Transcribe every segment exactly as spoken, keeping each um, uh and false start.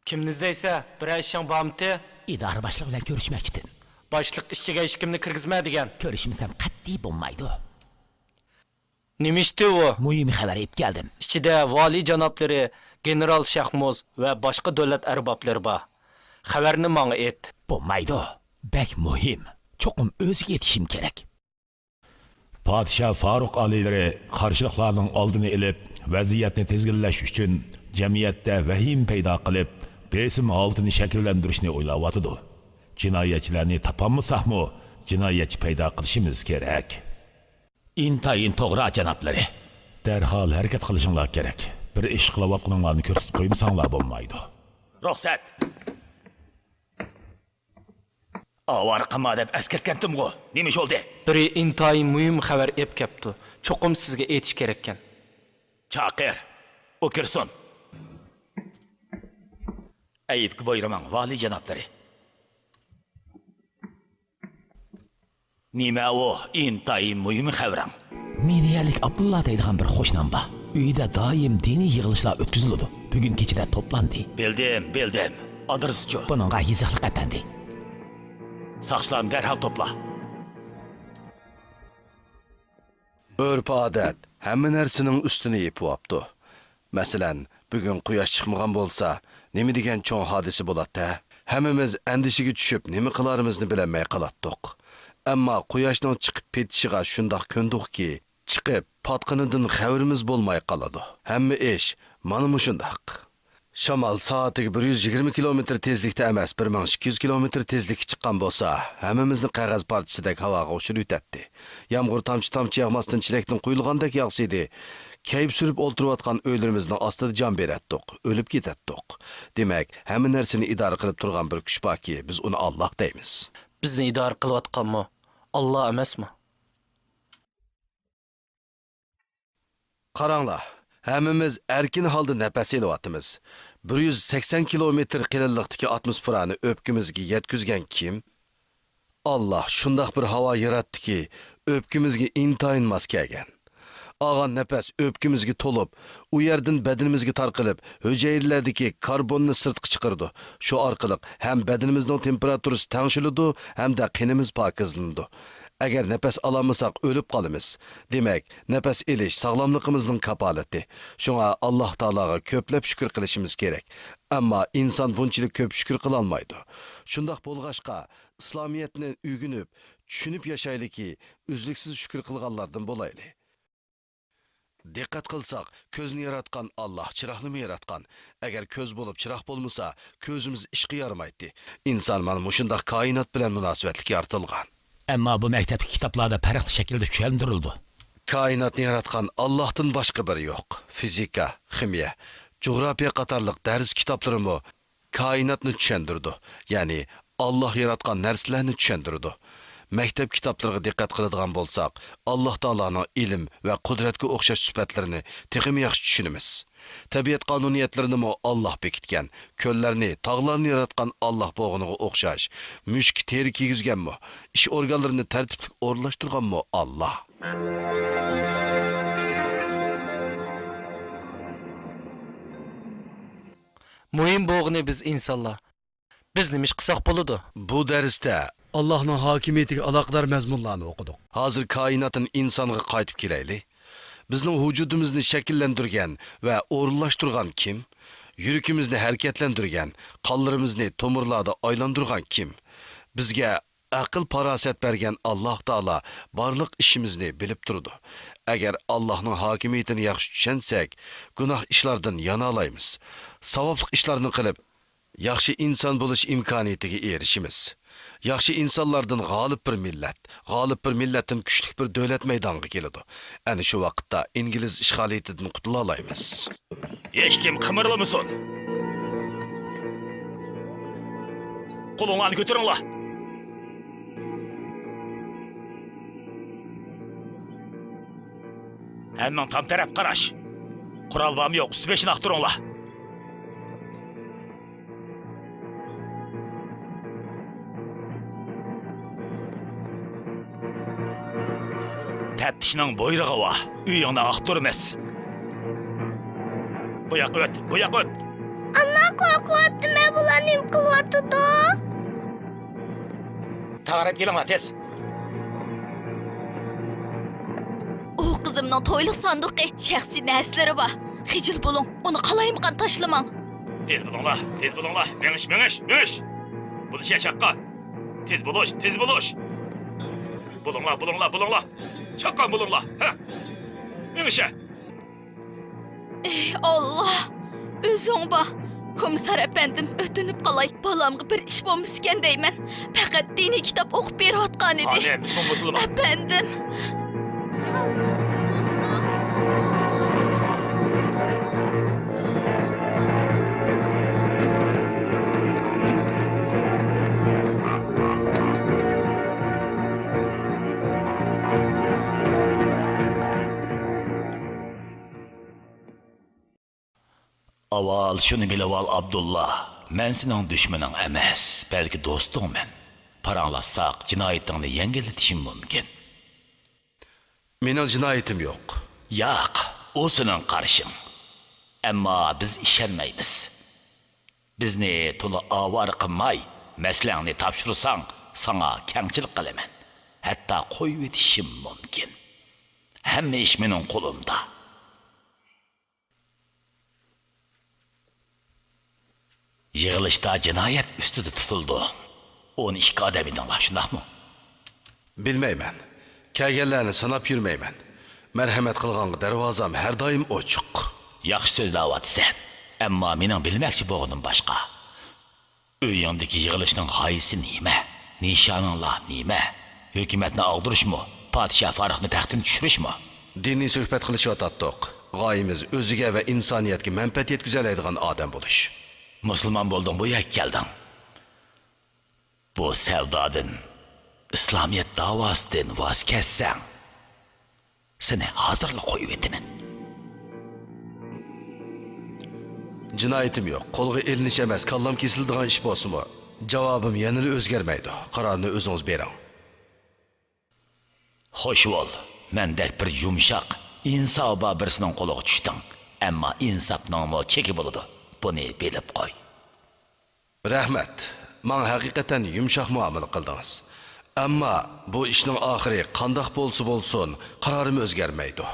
كىمنى ئىزدەيسە؟ بىرەر ئىشىڭ بارمىتى؟ ئىدارە باشلىقى بىلەن كۆرۈشمەكچىدىم. باشلىق ئىشىكىگە ھېچكىمنى كىرگۈزمە دېگەن. كۆرۈشمىسەم قەتئىي بولمايدۇ. نېمە ئىشتى ئۇ؟ مۇھىم خەۋەر ئېلىپ كەلدىم. ئىچىدە ۋالىي جانابلىرى، گېنېرال شەخمۇز ۋە باشقا دۆلەت ئەربابلىرى بار. خەۋەرنى ماڭا ئېيت. بولمايدۇ. بەك مۇھىم. چوقۇم ئۆزىگە يېتىشىم كېرەك. پادىشاھ فاروق ئالىيلىرى قارشىلىقلارنىڭ ئالدىنى ئېلىپ، ۋەزىيەتنى تىزگىنلەش ئۈچۈن جەمئىيەتتە ۋەھىمە پەيدا قىلىپ، بېسىم ھالىتىنى شەكىللەندۈرۈشنى ئويلاۋاتىدۇ. جىنايەتچىلەرنى تاپالمىساقمۇ، جىنايەتچى پەيدا قىلىشىمىز كېرەك. ئىنتايىن توغرا، جانابلىرى. دەرھال ھەرىكەت قىلىشىڭلار كېرەك. بىر ئىش قىلىۋاتقىنىڭلارنى كۆرسىتىپ قويمىساڭلار بولمايدۇ. رۇخسەت! ئاۋارە قىلما دەپ ئەسكەرتكەنتىمغۇ. نېمە ئىش بولدى؟ بىرى ئىنتايىن مۇھىم خەۋەر ئېلىپ كەپتۇ. چوقۇم سىزگە ئېيتىش كېرەككەن. چاقىر، ئۇ كىرسۇن. ئەيىبكە بۇيرۇماڭ، ۋالىي جانابلىرى. نېمە ئۇ ئىنتايىن مۇھىم خەۋىرىڭ؟ مىديەلىك ئابدۇللا دەيدىغان بىر قوشنام بار. ئۆيىدە دائىم دىنىي يىغىلىشلار ئۆتكۈزۈلىدۇ. بۈگۈن كېچىدە توپلاندى. بىلدىم، بىلدىم. ئادرېسىچۇ؟ بۇنىڭغا يېزىقلىق ئەپەندى. ساقچىلارنى دەرھال توپلا. ئۆرپ-ئادەت ھەممە نەرسىنىڭ ئۈستىنى يېپىۋاپتۇ. مەسىلەن، بۈگۈن قۇياش چىقمىغان بولسا، نېمە دېگەن چوڭ ھادىسە بولاتتى ھە؟ ھەممىمىز ئەندىشىگە چۈشۈپ، نېمە قىلارىمىزنى بىلەلمەي قالاتتۇق. ئەمما قۇياشنىڭ چىقىپ پېتىشىغا شۇنداق كۆندۇقكى، چىقىپ پاتقىنىدىن خەۋىرىمىز بولماي قالىدۇ. ھەممە ئىش مانا مۇشۇنداق. شامال سائىتىگە بىر يۈز يىگىرمە كىلومېتىر تېزلىكتە ئەمەس، بىر مىڭ ئىككى يۈز كىلومېتىر تېزلىككە چىققان بولسا، ھەممىمىزنى قەغەز پارچىسىدەك ھاۋاغا ئۇچۇرۇۋېتەتتى. يامغۇر تامچە-تامچە ياغماستىن، چېلەكتىن قۇيۇلغاندەك ياغسىدى، كەيپ سۈرۈپ ئولتۇرۇۋاتقان ئۆيلىرىمىزنىڭ ئاستىدا جان بېرەتتۇق، ئۆلۈپ كېتەتتۇق. دېمەك، ھەممە نەرسىنى ئىدارە قىلىپ تۇرغان بىر كۈچ باركى، بىز ئۇنى ئاللاھ دەيمىز. بىزنى ئىدارە قىلىۋاتقانمۇ ئاللاھ ئەمەسمۇ؟ قاراڭلار، ھەممىمىز ئەركىن ھالدا نەپەس ئېلىۋاتىمىز. بىر يۈز سەكسەن كىلومېتىر قېلىنلىقتىكى ئاتموسفېرانى ئۆپكىمىزگە يەتكۈزگەن كىم؟ ئاللاھ شۇنداق بىر ھاۋا ياراتتىكى، ئۆپكىمىزگە ئىنتايىن ماس كەلگەن. ئالغان نەپەس ئۆپكىمىزگە تولۇپ، ئۇ يەردىن بەدىنىمىزگە تارقىلىپ، ھۈجەيرىلەردىكى كاربوننى سىرتقا چىقىرىدۇ. شۇ ئارقىلىق ھەم بەدىنىمىزنىڭ تېمپېراتۇرىسى تەڭشىلىدۇ، ھەمدە قېنىمىز پاكىزلىنىدۇ. ئەگەر نەپەس ئالالمىساق، ئۆلۈپ قالىمىز. دېمەك، نەپەس ئېلىش ساغلاملىقىمىزنىڭ كاپالىتى. شۇڭا ئاللاھ تائالاغا كۆپلەپ شۈكۈر قىلىشىمىز كېرەك. ئەمما ئىنسان بۇنچىلىك كۆپ شۈكۈر قىلالمايدۇ. شۇنداق بولغاچقا، ئىسلامىيەتنى ئۆگىنىپ، چۈشىنىپ ياشايلىكى، ئۈزلۈكسىز شۈكۈر قىلغانلاردىن بولايلى. دىققەت قىلساق، كۆزنى ياراتقان ئاللاھ چىراغنىمۇ ياراتقان. ئەگەر كۆز بولۇپ چىراغ بولمىسا، كۆزىمىز ئىشقا يارىمايتتى. ئىنسان مانا مۇشۇنداق كائىنات بىلەن مۇناسىۋەتلىك يارىتىلغان. ئەمما بۇ مەكتەپتىكى كىتابلاردا پەرقلىق شەكىلدە چۈشەندۈرۈلىدۇ. كائىناتنى ياراتقان ئاللاھتىن باشقا بىرى يوق. فىزىكا، خىمىيە، جۇغراپىيە قاتارلىق دەرس كىتابلىرىمۇ كائىناتنى چۈشەندۈرىدۇ، يەنى ئاللاھ ياراتقان نەرسىلەرنى چۈشەندۈرىدۇ. مەكتەپ كىتابلىرىغا دىققەت قىلىدىغان بولساق، ئاللاھ تائالانىڭ ئىلىم ۋە قۇدرەتكە ئوخشاش سۈپەتلىرىنى تېخىمۇ ياخشى چۈشىنىمىز. تەبىئەت قانۇنىيەتلىرىنىمۇ ئاللاھ بېكىتكەن. كۆللەرنى، تاغلارنى ياراتقان ئاللاھ بولغىنىغا ئوخشاش، مۈشۈككە تېرە كىيگۈزگەنمۇ، ئىش ئورگانلىرىنى تەرتىپلىك ئورۇنلاشتۇرغانمۇ ئاللاھ. مۇھىم بولغىنى بىز ئىنسانلار. بىز نېمە ئىش قىلساق بولىدۇ؟ بۇ دەرستە ئاللاھنىڭ ھاكىمىيىتىگە ئالاقىدار مەزمۇنلارنى ئوقۇدۇق. ھازىر كائىناتتىن ئىنسانغا قايتىپ كېلەيلى. بىزنىڭ ۋۇجۇدىمىزنى شەكىللەندۈرگەن ۋە ئورۇنلاشتۇرغان كىم؟ يۈرىكىمىزنى ھەرىكەتلەندۈرگەن، قانلىرىمىزنى تومۇرلاردا ئايلاندۇرغان كىم؟ بىزگە ئەقىل-پاراسەت بەرگەن ئاللاھ تائالا بارلىق ئىشىمىزنى بىلىپ تۇرىدۇ. ئەگەر ئاللاھنىڭ ھاكىمىيىتىنى ياخشى چۈشەنسەك، گۇناھ ئىشلاردىن يانالايمىز. ساۋابلىق ئىشلارنى قىلىپ، ياخشى ئىنسان بولۇش ئىمكانىيىتىگە ئېرىشىمىز. ياخشى ئىنسانلاردىن غالىب بىر مىللەت، غالىب بىر مىللەتتىن كۈچلۈك بىر دۆلەت مەيدانغا كېلىدۇ. ئەنە شۇ ۋاقىتتا ئىنگلىز ئىشغالىيىتىدىن قۇتۇلالايمىز. ھېچكىم قىمىرلىمىسۇن! قولۇڭلارنى كۆتۈرۈڭلار! ھەممىڭ تام تەرەپ قاراش! قورال بارمۇ يوق، ئۈستى بېشىنى ئاختۇرۇڭلار! تەپتىشنىڭ بۇيرۇقى بار، ئۆيۈڭنى ئاختۇرىمىز. بۇ ياققا ئۆت، بۇ ياققا ئۆت! ئانا، قورقۇۋاتىمەن، بۇلار نېمە قىلىۋاتىدۇ؟ تاغىراپ كېلىڭلار، تېز! ئۇ قىزىمنىڭ تويلۇق ساندۇقى، شەخسىي نەرسىلىرى بار. خىجىل بولۇڭ، ئۇنى قالايمىقان تاشلىماڭ. تېز بولۇڭلار، تېز بولۇڭلار، مېڭىش، مېڭىش، مېڭىش! بولۇش يا، چاققان! تېز بولۇش، تېز بولۇش! بولۇڭلار، بولۇڭلار، بولۇڭلار! چاققان بولۇڭلار، ھە! مېڭىش يا! ئى ئاللا! ئۆزۈڭ بار. كومىسسار ئەپەندىم، ئۆتۈنۈپ قالاي، بالامغا بىر ئىش بولمىسىكەن دەيمەن. پەقەت دىنىي كىتاب ئوقۇپ بېرىۋاتقانىدى. قانى، بىزمۇ مۇسۇلمان. ئەپەندىم! ئاۋۋال شۇنى بىلىۋال، ئابدۇللا، مەن سېنىڭ دۈشمىنىڭ ئەمەس، بەلكى دوستۇڭمەن. پاراڭلاشساق، جىنايىتىڭنى يەڭگىللىتىشىم مۇمكىن. مېنىڭ جىنايىتىم يوق. ياق، ئۇ سېنىڭ قارىشىڭ. ئەمما بىز ئىشەنمەيمىز. بىزنى تولا ئاۋارە قىلماي، مەسىلەڭنى تاپشۇرساڭ، ساڭا كەڭچىلىك قىلىمەن. ھەتتا قويۇۋېتىشىم مۇمكىن. ھەممە ئىش مېنىڭ قولۇمدا. يىغىلىشتا جىنايەت ئۈستىدە تۇتۇلدى. ئون ئىككى ئادەم ئىدىڭلار، شۇنداقمۇ؟ بىلمەيمەن. كەلگەنلەرنى ساناپ يۈرمەيمەن. مەرھەمەت قىلغانغا دەرۋازام ھەر دائىم ئوچۇق. ياخشى سۆزلەۋاتىسەن. ئەمما مېنىڭ بىلمەكچى بولغىنىم باشقا. ئۆيۈڭدىكى يىغىلىشنىڭ غايىسى نېمە؟ نىشانىڭلار نېمە؟ ھۆكۈمەتنى ئاغدۇرۇشمۇ؟ پادىشاھ فاروقنى تەختتىن چۈشۈرۈشمۇ؟ دىنىي سۆھبەت قىلىشىۋاتاتتۇق. غايىمىز ئۆزىگە ۋە ئىنسانىيەتكە مەنپەئەت يەتكۈزەلەيدىغان ئادەم بولۇش. مۇسۇلمان بولدۇڭ، بۇ يەرگە كەلدىڭ. بۇ سەۋدادىن، ئىسلامىيەت داۋاسىدىن ۋاز كەچسەڭ، سېنى ھازىرلا قويۇۋېتىمەن. جىنايىتىم يوق. قولغا ئېلىنىش ئەمەس، كاللام كېسىلىدىغان ئىش بولسىمۇ، جاۋابىم يەنىلا ئۆزگەرمەيدۇ. قارارنى ئۆزىڭىز بېرىڭ. خوش بول، مەندەك بىر يۇمشاق، ئىنسابى بار بىرسىنىڭ قولىغا چۈشتۈڭ. ئەمما ئىنساپنىڭمۇ چېكى بولىدۇ. بۇنى بىلىپ قوي. رەھمەت. ماڭا ھەقىقەتەن يۇمشاق مۇئامىلە قىلدىڭىز. ئەمما بۇ ئىشنىڭ ئاخىرى قانداق بولسا بولسۇن، قارارىم ئۆزگەرمەيدۇ.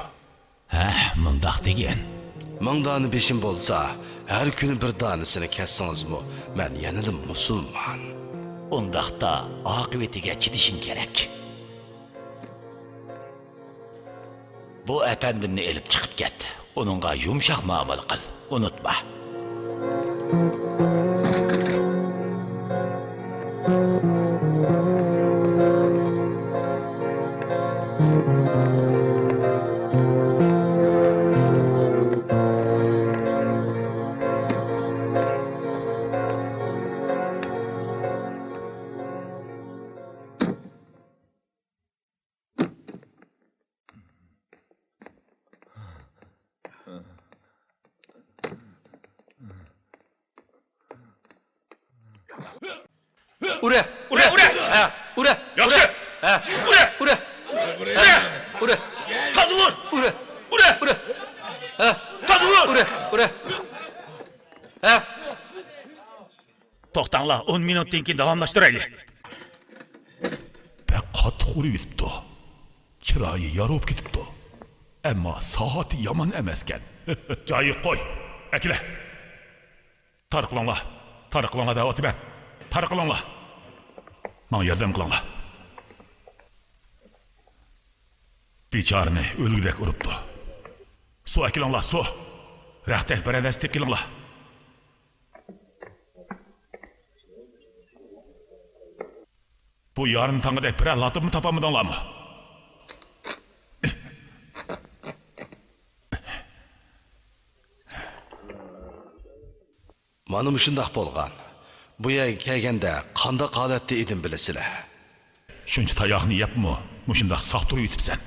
ھە، مۇنداق دېگىن. مىڭ دانە بېشىم بولسا، ھەر كۈنى بىر دانىسىنى كەسسىڭىزمۇ، مەن يەنىلا مۇسۇلمان. ئۇنداقتا ئاقىۋىتىگە چىدىشىڭ كېرەك. بۇ ئەپەندىمنى ئېلىپ چىقىپ كەت. ئۇنىڭغا يۇمشاق مۇئامىلە قىل. ئۇنتۇما. ئۇرە! ئۇرە! ئۇرە! ھە! ئۇرە! ياخشى! ئۇرە! ھە! ئۇرە! ئۇرە! ئۇرە! ھە! ئۇرە! تازا ئۇر! ئۇرە! ئۇرە! ئۇرە! ھە! تازا ئۇر! ئۇرە! ئۇرە! ھە! توختاڭلار، ئون مىنۇتتىن كېيىن داۋاملاشتۇرايلى. بەك قاتتىق ئۇرۇۋېتىپتۇ. چىرايى يارا بولۇپ كېتىپتۇ. ئەمما ساھاتى يامان ئەمەسكەن. جايىغا قوي. ئەكېلە. تارقىلىڭلار. تارقىلىڭلار دەۋاتىمەن. تارقىلىڭلار. ماڭا ياردەم قىلىڭلار. بىچارىنى ئۆلگۈدەك ئۇرۇپتۇ. سۇ ئەكېلىڭلار، سۇ. رەختەك بىرەر نەرسە تېپىپ كېلىڭلار. بۇ يارىنى تاڭغۇدەك بىرەر لاتىپمۇ تاپالمىدىڭلارمۇ؟ مانا مۇشۇنداق بولغان. بۇ يەرگە كەلگەندە قانداق ھالەتتە ئىدىم بىلىسىلە. شۇنچە تاياقنى يەپمۇ مۇشۇنداق ساق تۇرۇۋېتىپسەن؟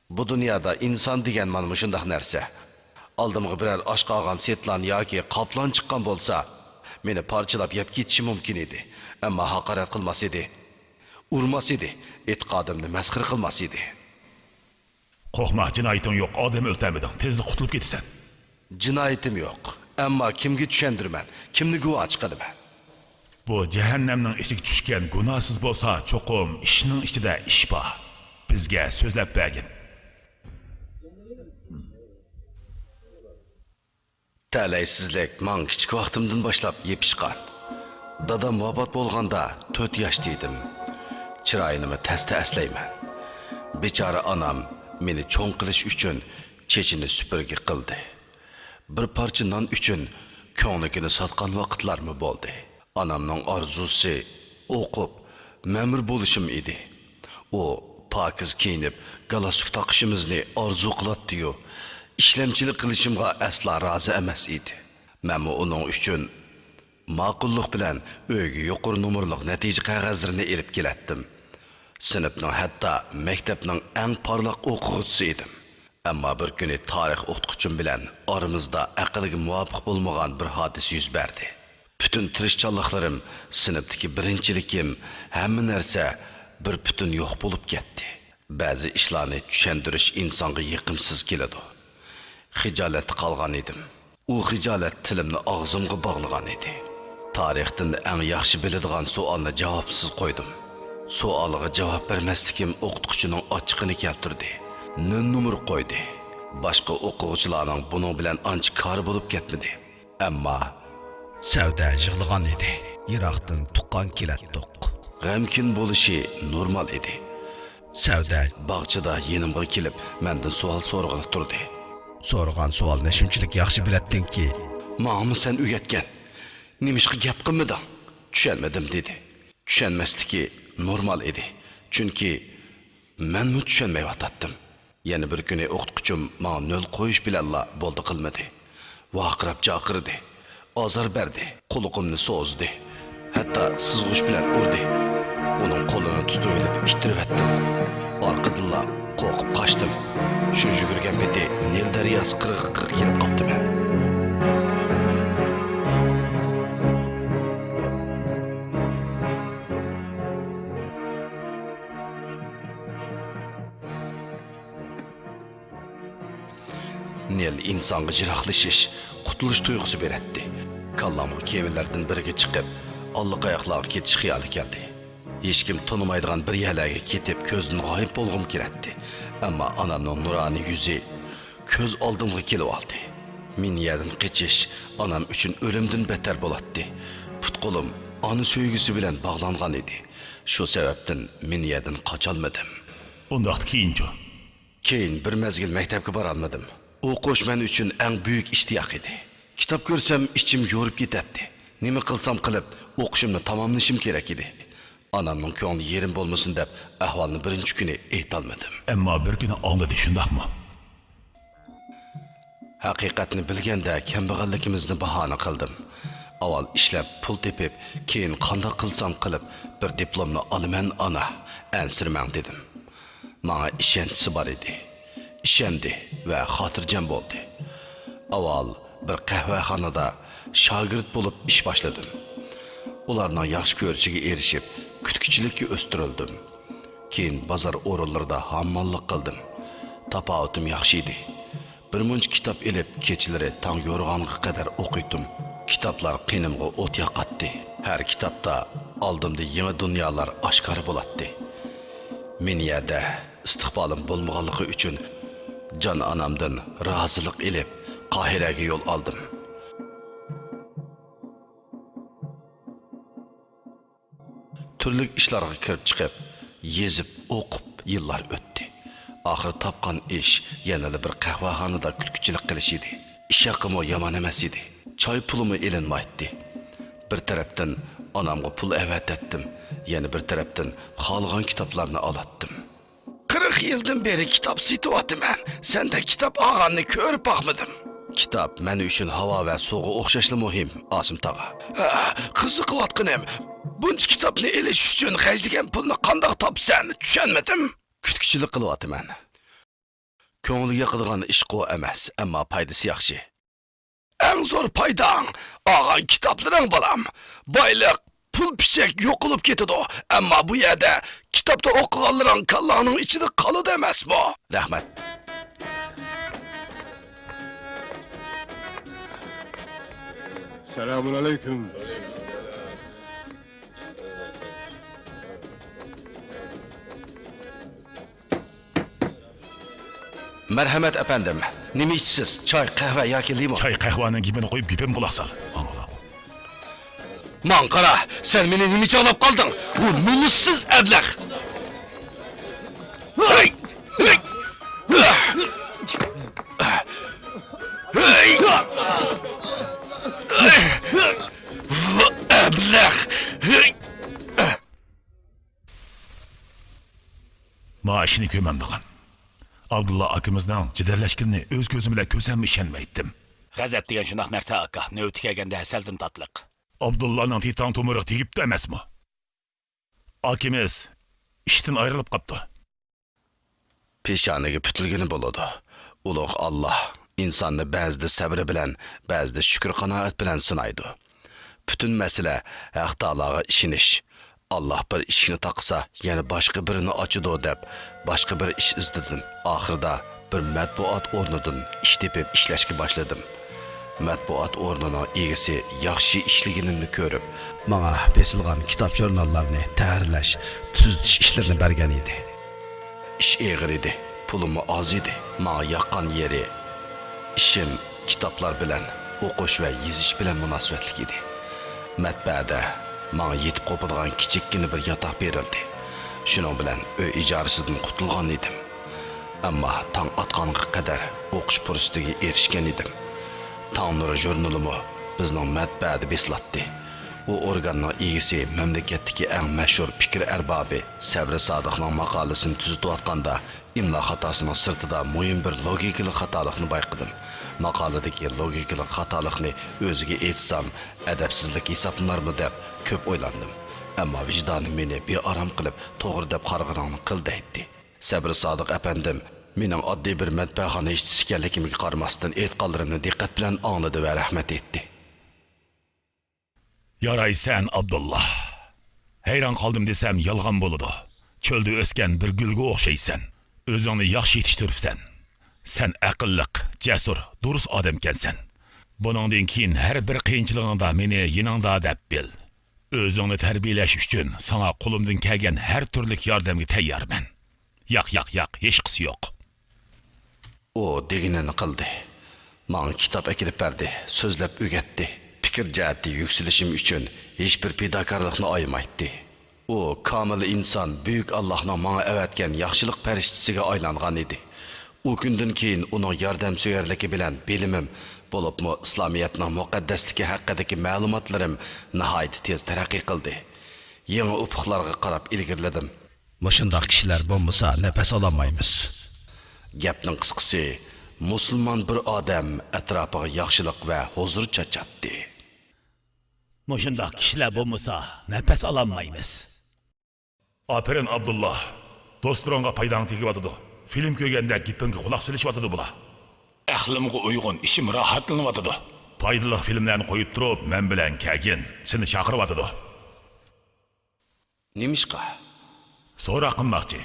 بۇ دۇنيادا ئىنسان دېگەن مانا مۇشۇنداق نەرسە. ئالدىمغا بىرەر ئاچ قالغان سېتلان ياكى قاپلان چىققان بولسا، مېنى پارچىلاپ يەپ كېتىشى مۇمكىن ئىدى. ئەمما ھاقارەت قىلماس ئىدى. ئۇرماس ئىدى. ئېتىقادىمنى مەسخىرە قىلماس ئىدى. قورقما، جىنايىتىڭ يوق، ئادەم ئۆلتۈرمىدىڭ، تېزلا قۇتۇلۇپ كېتىسەن. جىنايىتىم يوق. ئەمما كىمگە چۈشەندۈرىمەن، كىمنى گۇۋاھچى قىلىمەن؟ بۇ جەھەننەمنىڭ ئىچىگە چۈشكەن گۇناھسىز بولسا، چوقۇم ئىشنىڭ ئىچىدە ئىش بار. بىزگە سۆزلەپ بەرگىن. تەلەيسىزلىك ماڭا كىچىك ۋاقتىمدىن باشلاپ يېپىشقان. دادام ۋاپات بولغاندا تۆت ياشتا ئىدىم. چىرايىنىمۇ تەستە ئەسلەيمەن. بىچارە ئانام مېنى چوڭ قىلىش ئۈچۈن چېچىنى سۈپۈرگە قىلدى. بىر پارچە نان ئۈچۈن كۆڭلىكىنى ساتقان ۋاقىتلارمۇ بولدى. ئانامنىڭ ئارزۇسى ئوقۇپ، مەمۇر بولۇشۇم ئىدى. ئۇ پاكىز كىيىنىپ، گالستۇك تاقىشىمىزنى ئارزۇ قىلاتتىيۇ، ئىشلەمچىلىك قىلىشىمغا ئەسلا رازى ئەمەس ئىدى. مەنمۇ ئۇنىڭ ئۈچۈن ماقۇللۇق بىلەن ئۆيگە يۇقىرى نومۇرلۇق نەتىجە قەغەزلىرىنى ئېلىپ كېلەتتىم. سىنىپنىڭ، ھەتتا مەكتەپنىڭ ئەڭ پارلاق ئوقۇغۇچىسى ئىدىم. ئەمما بىر كۈنى تارىخ ئوقۇتقۇچىم بىلەن ئارىمىزدا ئەقىلگە مۇۋاپىق بولمىغان بىر ھادىسە يۈز بەردى. پۈتۈن تىرىشچانلىقلىرىم، سىنىپتىكى بىرىنچىلىكىم، ھەممە نەرسە بىر پۈتۈن يوق بولۇپ كەتتى. بەزى ئىشلارنى چۈشەندۈرۈش ئىنسانغا يېقىمسىز كېلىدۇ. خىجالەتتە قالغان ئىدىم. ئۇ خىجالەت تىلىمنى ئاغزىمغا باغلىغان ئىدى. تارىختىن ئەڭ ياخشى بىلىدىغان سوئالنى جاۋابسىز قويدۇم. سوئالغا جاۋاب بەرمەسلىكىم ئوقۇتقۇچىنىڭ ئاچچىقىنى كەلتۈردى. نۆل نومۇر قويدى. باشقا ئوقۇغۇچىلارنىڭ بۇنىڭ بىلەن ئانچە كارى بولۇپ كەتمىدى. ئەمما سەۋدە يىغلىغان ئىدى. يىراقتىن تۇغقان كېلەتتۇق. غەمكىن بولۇشى نورمال ئىدى. سەۋدە باغچىدا يېنىمغا كېلىپ، مەندىن سوئال سورىغىلى تۇردى. سورىغان سوئالنى شۇنچىلىك ياخشى بىلەتتىڭكى. ماڭىمۇ سەن ئۆگەتكەن. نېمىشقا گەپ قىلمىدىڭ؟ چۈشەنمىدىم، دېدى. چۈشەنمەسلىكى نورمال ئىدى. چۈنكى مەنمۇ چۈشەنمەيۋاتاتتىم. يەنە بىر كۈنى ئوقۇتقۇچىم ماڭا نۆل قويۇش بىلەنلا بولدى قىلمىدى. ۋارقىراپ جاقىردى. ئازار بەردى. قۇلىقىمنى سوزدى. ھەتتا سىزغۇچ بىلەن ئۇردى. ئۇنىڭ قولىنى تۇتۇۋېلىپ ئىتتىرىۋەتتىم. ئارقىدىنلا قورقۇپ قاچتىم. شۇ يۈگۈرگەن پېتى نىل دەرياسى قىرغىقىغا كېلىپ قاپتىمەن. نىل ئىنسانغا يىراقلىشىش، قۇتۇلۇش تۇيغۇسى بېرەتتى. كاللامغا كېمىلەردىن بىرىگە چىقىپ، ئاللىقاياقلارغا كېتىش خىيالى كەلدى. ھېچكىم تونۇمايدىغان بىر يەرلەرگە كېتىپ، كۆزدىن غايىب بولغۇم كېلەتتى. ئەمما ئانامنىڭ نۇرانە يۈزى كۆز ئالدىمغا كېلىۋالدى. مىنيەدىن قېچىش ئانام ئۈچۈن ئۆلۈمدىن بەتتەر بولاتتى. پۇت-قولۇم ئانا سۆيگۈسى بىلەن باغلانغان ئىدى. شۇ سەۋەبتىن مىنيەدىن قاچالمىدىم. ئۇنداقتا كېيىنچۇ؟ كېيىن بىر مەزگىل مەكتەپكە بارالمىدىم. ئوقۇش مەن ئۈچۈن ئەڭ بۈيۈك ئىشتىياق ئىدى. كىتاب كۆرسەم ئىچىم يورۇپ كېتەتتى. نېمە قىلسام قىلىپ ئوقۇشۇمنى تاماملىشىم كېرەك ئىدى. ئانامنىڭ كۆڭلى يېرىم بولمىسۇن دەپ ئەھۋالنى بىرىنچى كۈنى ئېيتالمىدىم. ئەمما بىر كۈنى ئاڭلىدى، شۇنداقمۇ؟ ھەقىقەتنى بىلگەندە كەمبەغەللىكىمىزنى باھانە قىلدىم. ئاۋۋال ئىشلەپ پۇل تېپىپ، كېيىن قانداق قىلسام قىلىپ بىر دىپلومنى ئالىمەن، ئانا، ئەنسىرىمەڭ، دېدىم. ماڭا ئىشەنچىسى بار ئىدى. ئىشەندى ۋە خاتىرجەم بولدى. ئاۋۋال بىر قەھۋەخانىدا شاگىرت بولۇپ ئىش باشلىدىم. ئۇلارنىڭ ياخشى كۆرۈشىگە ئېرىشىپ، كۈتكۈچىلىككە ئۆستۈرۈلدۈم. كېيىن بازار ئورۇنلىرىدا ھامماللىق قىلدىم. تاپاۋىتىم ياخشى ئىدى. بىر مۇنچە كىتاب ئېلىپ، كېچىلىرى تاڭ يورۇغانغا قەدەر ئوقۇيتتۇم. كىتابلار قېنىمغا ئوت ياقاتتى. ھەر كىتابتا ئالدىمدا يېڭى دۇنيالار ئاشكارا بولاتتى. مىنيەدە ئىستىقبالىم بولمىغانلىقى ئۈچۈن جان ئانامدىن رازىلىق ئېلىپ، قاھىرەگە يول ئالدىم. تۈرلۈك ئىشلارغا كىرىپ چىقىپ، يېزىپ، ئوقۇپ يىللار ئۆتتى. ئاخىرى تاپقان ئىش يەنىلا بىر قەھۋەخانىدا كۈتكۈچىلىك قىلىش ئىدى. ئىش ھەققىمۇ يامان ئەمەس ئىدى. چاي پۇلىمۇ ئېلىنمايتتى. بىر تەرەپتىن ئانامغا پۇل ئەۋەتەتتىم، يەنە بىر تەرەپتىن خالىغان كىتابلارنى ئالاتتىم. قىرىق يىلدىن بېرى كىتاب سېتىۋاتىمەن. سەندە كىتاب ئالغاننى كۆرۈپ باقمىدىم. كىتاب مەن ئۈچۈن ھاۋا ۋە سۇغا ئوخشاشلا مۇھىم، ئاسىم تاغا. ھە، قىزىقىۋاتقىنىم، بۇنچە كىتابنى ئېلىش ئۈچۈن خەجلىگەن پۇلنى قانداق تاپىسەن؟ چۈشەنمىدىم. كۈتكۈچىلىك قىلىۋاتىمەن. كۆڭۈل ياقىدىغان ئىشقۇ ئەمەس، ئەمما پايدىسى ياخشى. ئەڭ زور پايداڭ ئالغان كىتابلىرىڭ، بالام. بايلىق، پۇل پىچەك يوقىلىپ كېتىدۇ، ئەمما بۇ يەردە كىتابتا ئوقۇغانلىرىڭ كاللاڭنىڭ ئىچىدە قالىدۇ ئەمەسمۇ؟ رەھمەت. سالامۇنئەلەيكۇم. مەرھەمەت ئەپەندىم، نېمە ئىچىسىز؟ چاي، قەھۋە ياكى لىمون؟ چاي قەھۋەنىڭ گېپىنى قويۇپ گېپىمگە قۇلاق سال. ماڭا قارا، سەن مېنى نېمە چاغلاپ قالدىڭ؟ ئۇ نومۇسسىز ئەبلەخ! ھەي! ھەي! ھەي! ئەبلەخ! ھەي! مانا ئىشنى كۆرمەمدىغان. ئابدۇللا ئاكىمىزنىڭ جىدەرلەشكىنىنى ئۆز كۆزۈم بىلەن كۆرسەممۇ ئىشەنمەيتتىم. غەزەپ دېگەن شۇنداق نەرسە ئاكا، نۆۋىتى كەلگەندە ھەسەلدىن تاتلىق. ئابدۇللانىڭ تېتىڭ تومۇرىغا تېگىپتۇ ئەمەسمۇ؟ ئاكىمىز ئىشتىن ئايرىلىپ قاپتۇ. پېشانىگە پۈتۈلگىنى بولىدۇ. ئۇلۇغ ئاللاھ ئىنساننى بەزىدە سەبرى بىلەن، بەزىدە شۈكۈر قانائەت بىلەن سىنايدۇ. پۈتۈن مەسىلە ھەق تائالاغا ئىشىنىش. ئاللاھ بىر ئىشىكنى تاقىسا، يەنە باشقا بىرىنى ئاچىدۇ دەپ، باشقا بىر ئىش ئىزدىدىم. ئاخىرىدا بىر مەتبۇئات ئورنىدىن ئىش تېپىپ ئىشلەشكە باشلىدىم. مەتبۇئات ئورنىنىڭ ئىگىسى ياخشى ئىشلىگىنىمنى كۆرۈپ، ماڭا بېسىلغان كىتاب-ژۇرناللارنى تەھرىرلەش، تۈزىتىش ئىشلىرىنى بەرگەن ئىدى. ئىش ئېغىر ئىدى، پۇلىمۇ ئاز ئىدى. ماڭا ياققان يېرى، ئىشىم كىتابلار بىلەن، ئوقۇش ۋە يېزىش بىلەن مۇناسىۋەتلىك ئىدى. مەتبەئەدە ماڭا يېتىپ قوپىدىغان كىچىككىنە بىر ياتاق بېرىلدى. شۇنىڭ بىلەن ئۆي ئىجارىسىدىن قۇتۇلغان ئىدىم. ئەمما تاڭ ئاتقانغا قەدەر ئوقۇش پۇرسىتىگە ئېرىشكەن ئىدىم. تاڭ نۇرى ژۇرنىلىمۇ بىزنىڭ مەتبەئەدە بېسىلاتتى. ئۇ ئورگاننىڭ ئىگىسى مەملىكەتتىكى ئەڭ مەشھۇر پىكىر ئەربابى سەبرى سادىقنىڭ ماقالىسىنى تۈزىتىۋاتقاندا، ئىملا خاتاسىنىڭ سىرتىدا مۇھىم بىر لوگىكىلىق خاتالىقنى بايقىدىم. ماقالىدىكى لوگىكىلىق خاتالىقنى ئۆزىگە ئېيتسام، ئەدەپسىزلىك ھېسابلىنارمۇ دەپ كۆپ ئويلاندىم. ئەمما ۋىجدانىم مېنى بىئارام قىلىپ، توغرا دەپ قارىغىنىڭنى قىل دەيتتى. سەبرى سادىق ئەپەندىم مېنىڭ ئاددىي بىر مەتبەخانا ئىشچىسى ئىكەنلىكىمگە قارىماستىن، ئېيتقانلىرىمنى دىققەت بىلەن ئاڭلىدى ۋە رەھمەت ئېيتتى. يارايسەن، ئابدۇللا. ھەيران قالدىم دېسەم، يالغان بولىدۇ. چۆلدە ئۆسكەن بىر گۈلگە ئوخشايسەن. ئۆزۈڭنى ياخشى يېتىشتۈرۈپسەن. سەن ئەقىللىق، جەسۇر، دۇرۇس ئادەمكەنسەن. بۇنىڭدىن كېيىن ھەر بىر قىيىنچىلىقىڭدا مېنى يېنىڭدا دەپ بىل. ئۆزۈڭنى تەربىيەلەش ئۈچۈن ساڭا قولۇمدىن كەلگەن ھەر تۈرلۈك ياردەمگە تەييارمەن. ياق، ياق، ياق، ھېچقىسى يوق. ئۇ دېگىنىنى قىلدى. ماڭا كىتاب ئەكېلىپ بەردى، سۆزلەپ ئۆگەتتى. پىكىر جەھەتتە يۈكسىلىشىم ئۈچۈن ھېچبىر پىداكارلىقنى ئايىمايتتى. ئۇ كامىل ئىنسان، بۈيۈك ئاللاھنىڭ ماڭا ئەۋەتكەن ياخشىلىق پەرىشتىسىگە ئايلانغان ئىدى. ئۇ كۈندىن كېيىن ئۇنىڭ ياردەمسۆيەرلىكى بىلەن بىلىمىم، بولۇپمۇ ئىسلامىيەتنىڭ مۇقەددەسلىكى ھەققىدىكى مەلۇماتلىرىم ناھايىتى تېز تەرەققىي قىلدى. يېڭى ئۇپۇقلارغا قاراپ ئىلگىرىلىدىم. مۇشۇنداق كىشىلەر بولمىسا نەپەس ئالالمايمىز. گەپنىڭ قىسقىسى، مۇسۇلمان بىر ئادەم ئەتراپىغا ياخشىلىق ۋە ھۇزۇر چاچاتتى. مۇشۇنداق كىشىلەر بولمىسا نەپەس ئالالمايمىز. ئاپىرىن، ئابدۇللا. دوستلىرىڭغا پايداڭ تېگىۋاتىدۇ. فىلىم كۆرگەندە گېپىڭگە قۇلاق سېلىشىۋاتىدۇ بۇلار. ئەقلىمغا ئۇيغۇن، ئىچىم راھەتلىنىۋاتىدۇ. پايدىلىق فىلىملەرنى قويۇپ تۇرۇپ، مەن بىلەن كەلگىن. سېنى چاقىرىۋاتىدۇ. نېمىشقا؟ سوراق قىلماقچى.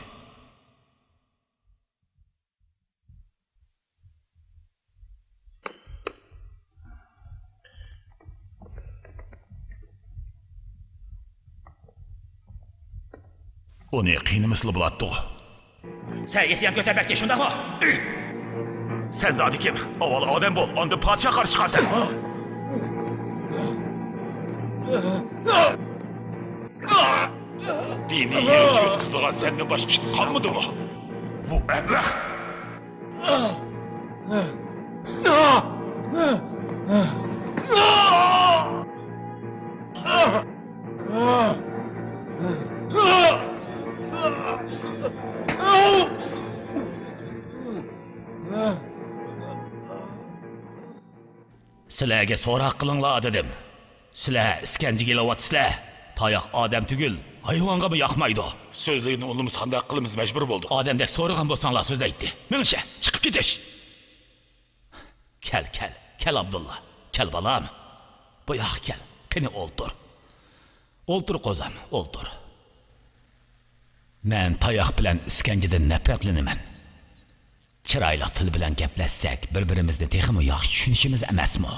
ئۇنى قىينىمىسىلا بولاتتىغۇ. سەن ئىسيان كۆتەرمەكچى، شۇنداقمۇ؟ سەن زادى كىم؟ ئاۋۋال ئادەم بول، ئاندىن پادىشاھ قارشى چىقارسەن. دىنىي يىغىلىش ئۆتكۈزىدىغان سەندىن باشقا ئىش قالمىدىمۇ؟ بۇ ئەبلەخ! سىلەرگە سوراق قىلىڭلار دېدىم. سىلەر ئىسكەنجىگە ئېلىۋاتىسىلەر. تاياق ئادەم تۈگۈل، ھايۋانغىمۇ ياقمايدۇ. سۆزلىگىنى ئۇنىمىسا قانداق قىلىمىز، مەجبۇر بولدۇق. ئادەمدەك سورىغان بولساڭلار سۆزلەيتتى. مېڭىشە، چىقىپ كېتىش. كەل، كەل، كەل ئابدۇللا. كەل بالام. بۇ ياققا كەل. قېنى ئولتۇر. ئولتۇر قوزام، ئولتۇر. مەن تاياق بىلەن ئىسكەنجىدىن نەپرەتلىنىمەن. چىرايلىق تىل بىلەن گەپلەشسەك، بىر-بىرىمىزنى تېخىمۇ ياخشى چۈشىنىشىمىز ئەمەسمۇ؟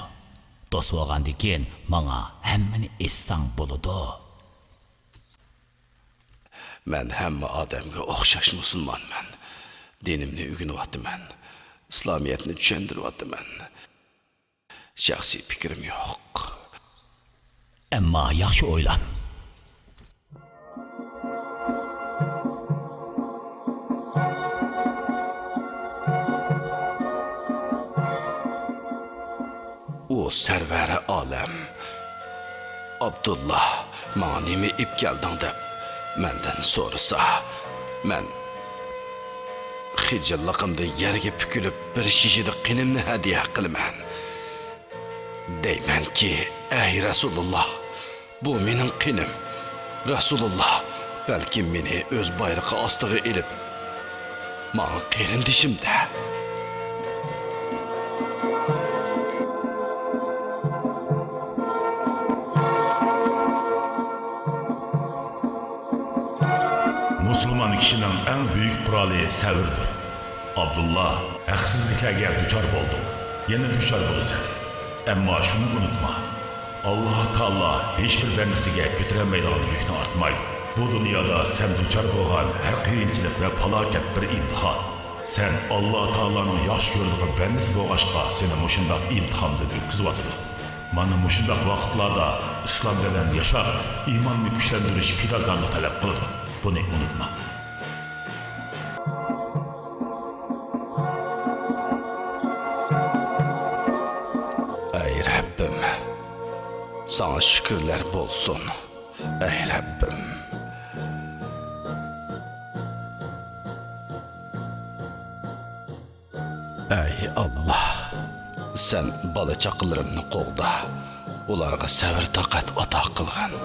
دوست بولغاندىكىن ماڭا ھەممىنى ئېيتساڭ بولىدۇ. مەن ھەممە ئادەمگە ئوخشاش مۇسۇلمانمەن. دىنىمنى ئۆگىنىۋاتىمەن. ئىسلامىيەتنى چۈشەندۈرۈۋاتىمەن. شەخسىي پىكرىم يوق. ئەمما ياخشى ئويلان. ئۇ سەرۋەرى ئالەم ئابدۇللا ماڭا نېمە ئېلىپ كەلدىڭ دەپ مەندىن سورىسا، مەن خىجىللىقىمدا يەرگە پۈكۈلۈپ بىر شېشىدە قېنىمنى ھەدىيە قىلىمەن. دەيمەنكى، ئەي رەسۇلۇللا، بۇ مېنىڭ قېنىم. رەسۇلۇللا، بەلكىم مېنى ئۆز بايرىقى ئاستىغا ئېلىپ، ماڭا قېرىندىشىم دە. مۇسۇلمان كىشىنىڭ ئەڭ بۈيۈك قورالى سەۋردۇر. ئابدۇللا، ھەقسىزلىكلەرگە دۇچار بولدۇڭ، يەنە دۇچار بولىسەن. ئەمما شۇنى ئۇنتۇما، ئاللا تائالا ھېچبىر بەندىسىگە كۆتۈرەلمەيدىغان يۈكنى ئارتمايدۇ. بۇ دۇنيادا سەن دۇچار بولغان ھەر قىيىنچىلىق ۋە پالاكەت بىر ئىمتىھان. سەن ئاللا تائالانىڭ ياخشى كۆرىدىغان بەندىسى بولغاچقا، سېنى مۇشۇنداق ئىمتىھاندىن ئۆتكۈزۈۋاتىدۇ. مانا مۇشۇنداق ۋاقىتلاردا ئىسلام بىلەن ياشاپ، ئىماننى كۈچلەندۈرۈش پىداكارلىق تەلەپ قىلىدۇ. بۇنى ئۇنتۇما. ئەي رەببىم، ساڭا شۈكۈرلەر بولسۇن. ئەي رەببىم. ئەي ئاللا، سەن بالا-چاقىلىرىمنى قوغدا، ئۇلارغا سەۋر-تاقەت ئاتا قىلغىن.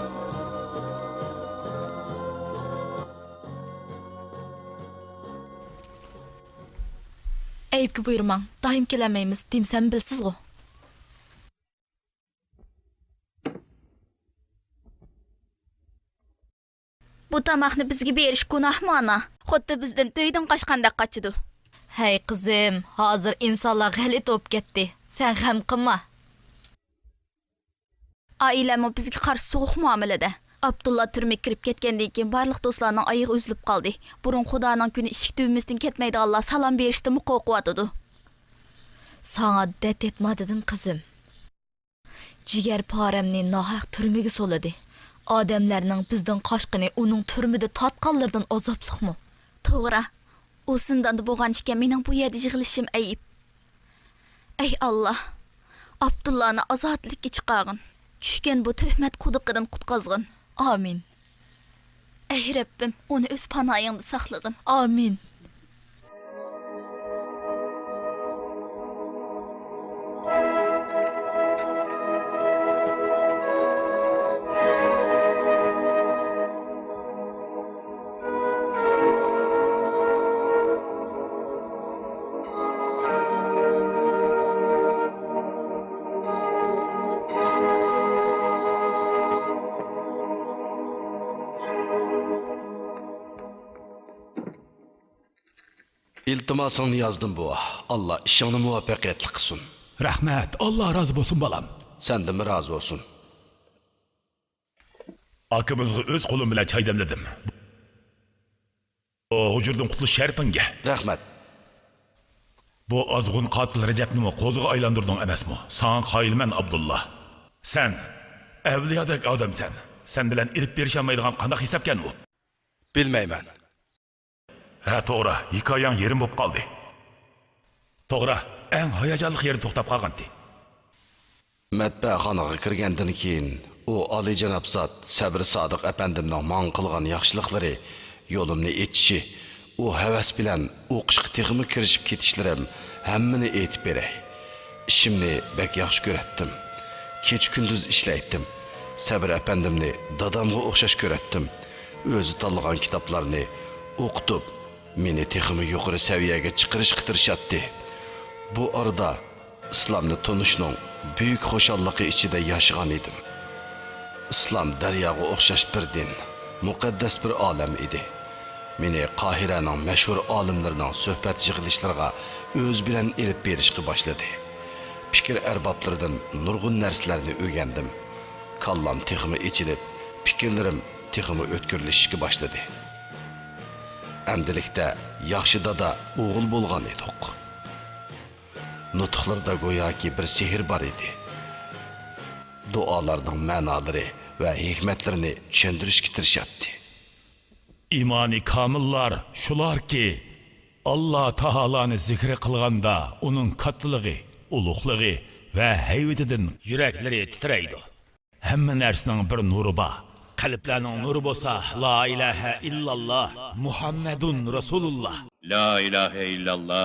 ئەيىبكە بۇيرۇماڭ، دائىم كېلەلمەيمىز، دېمىسەم بىلىسىزغۇ. بۇ تاماقنى بىزگە بېرىش گۇناھمۇ، ئانا؟ خۇددى بىزدىن ئۆيدىن قاچقاندەك قاچىدۇ. ھەي، قىزىم، ھازىر ئىنسانلار غەلىتە بولۇپ كەتتى. سەن غەم قىلما. ئائىلەممۇ بىزگە قارشى سوغۇق مۇئامىلىدە. ئابدۇللا تۈرمىگە كىرىپ كەتكەندىن كېيىن، بارلىق دوستلارنىڭ ئايىغى ئۈزۈلۈپ قالدى. بۇرۇن خۇدانىڭ كۈنى ئىشىك تۈۋىمىزدىن كەتمەيدىغانلار سالام بېرىشتىنمۇ قورقۇۋاتىدۇ. ساڭا دەرد يەتمە دېدىم، قىزىم. جىگەر پارەمنى ناھەق تۈرمىگە سولىدى. ئادەملەرنىڭ بىزدىن قاچقىنى ئۇنىڭ تۈرمىدە تارتقانلىرىدىن ئازابلىقمۇ؟ توغرا، ئۇ زىنداندا بولغان ئىكەن، مېنىڭ بۇ يەردە يىغلىشىم ئەيىب. ئەي ئاللا، ئابدۇللانى ئازادلىققا چىقارغىن. چۈشكەن بۇ تۆھمەت قۇدۇقىدىن قۇتقازغىن. ئامىن. ئەي رەببىم، ئۇنى ئۆز پاناھىڭدا ساقلىغىن. ئامىن. ئىلتىماسىڭنى يازدىم، بوۋا. ئاللا ئىشىڭنى مۇۋەپپەقىيەتلىك قىلسۇن. رەھمەت، ئاللا رازى بولسۇن، بالام. سەندىنمۇ رازى بولسۇن. ئاكىمىزغا ئۆز قولۇم بىلەن چاي دەملىدىم. بۇ ھۇجرىدىن قۇتۇلۇش شەرىپىڭگە. رەھمەت. بۇ ئازغۇن قاتىل رەجەپنىمۇ قوزىغا ئايلاندۇردۇڭ ئەمەسمۇ؟ ساڭا قايىلمەن، ئابدۇللا. سەن ئەۋلىيادەك ئادەمسەن. سەن بىلەن ئېلىپ بېرىشالمايدىغان قانداق ھېسابكەن ئۇ؟ بىلمەيمەن. ھە، توغرا، ھېكايەڭ يېرىم بولۇپ قالدى. توغرا، ئەڭ ھاياجانلىق يېرىدە توختاپ قالغانتى. مەتبەخانىغا كىرگەندىن كېيىن، ئۇ ئالىيجاناب زات سەبرى سادىق ئەپەندىمنىڭ ماڭا قىلغان ياخشىلىقلىرى، يولۇمنى ئېچىشى، ئۇ ھەۋەس بىلەن ئوقۇشقا تېخىمۇ كىرىشىپ كېتىشلىرىم، ھەممىنى ئېيتىپ بېرەي. ئىشىمنى بەك ياخشى كۆرەتتىم. كېچە-كۈندۈز ئىشلەيتتىم. سەبرى ئەپەندىمنى دادامغا ئوخشاش كۆرەتتىم. ئۆزى تاللىغان كىتابلارنى ئوقۇتۇپ، مېنى تېخىمۇ يۇقىرى سەۋىيەگە چىقىرىشقا تىرىشاتتى. بۇ ئارىدا ئىسلامنى تونۇشنىڭ بۈيۈك خۇشاللىقى ئىچىدە ياشىغان ئىدىم. ئىسلام دەرياغا ئوخشاش بىر دىن، مۇقەددەس بىر ئالەم ئىدى. مېنى قاھىرەنىڭ مەشھۇر ئالىملىرىنىڭ سۆھبەت يىغىلىشلىرىغا ئۆزى بىلەن ئېلىپ بېرىشقا باشلىدى. پىكىر ئەربابلىرىدىن نۇرغۇن نەرسىلەرنى ئۆگەندىم. كاللام تېخىمۇ ئېچىلىپ، پىكىرلىرىم تېخىمۇ ئۆتكۈرلىشىشكە باشلىدى. ئەمدىلىكتە ياخشى دادا، ئوغۇل بولغان ئىدۇق. نۇتۇقلىرىدا گوياكى بىر سېھىر بار ئىدى. دۇئالارنىڭ مەنالىرى ۋە ھېكمەتلىرىنى چۈشەندۈرۈشكە تىرىشاتتى. ئىمانى كامىللار شۇلاركى، ئاللا تائالانى زىكرى قىلغاندا ئۇنىڭ كاتتىلىقى، ئۇلۇغلۇقى ۋە ھەيۋىتىدىن يۈرەكلىرى تىترەيدۇ. ھەممە نەرسىنىڭ بىر نۇرى بار. قەلبلەرنىڭ نۇرى بولسا لا ئىلاھە ئىللاللا، مۇھەممەدۇن رەسۇلۇللا. لا ئىلاھە ئىللاللا،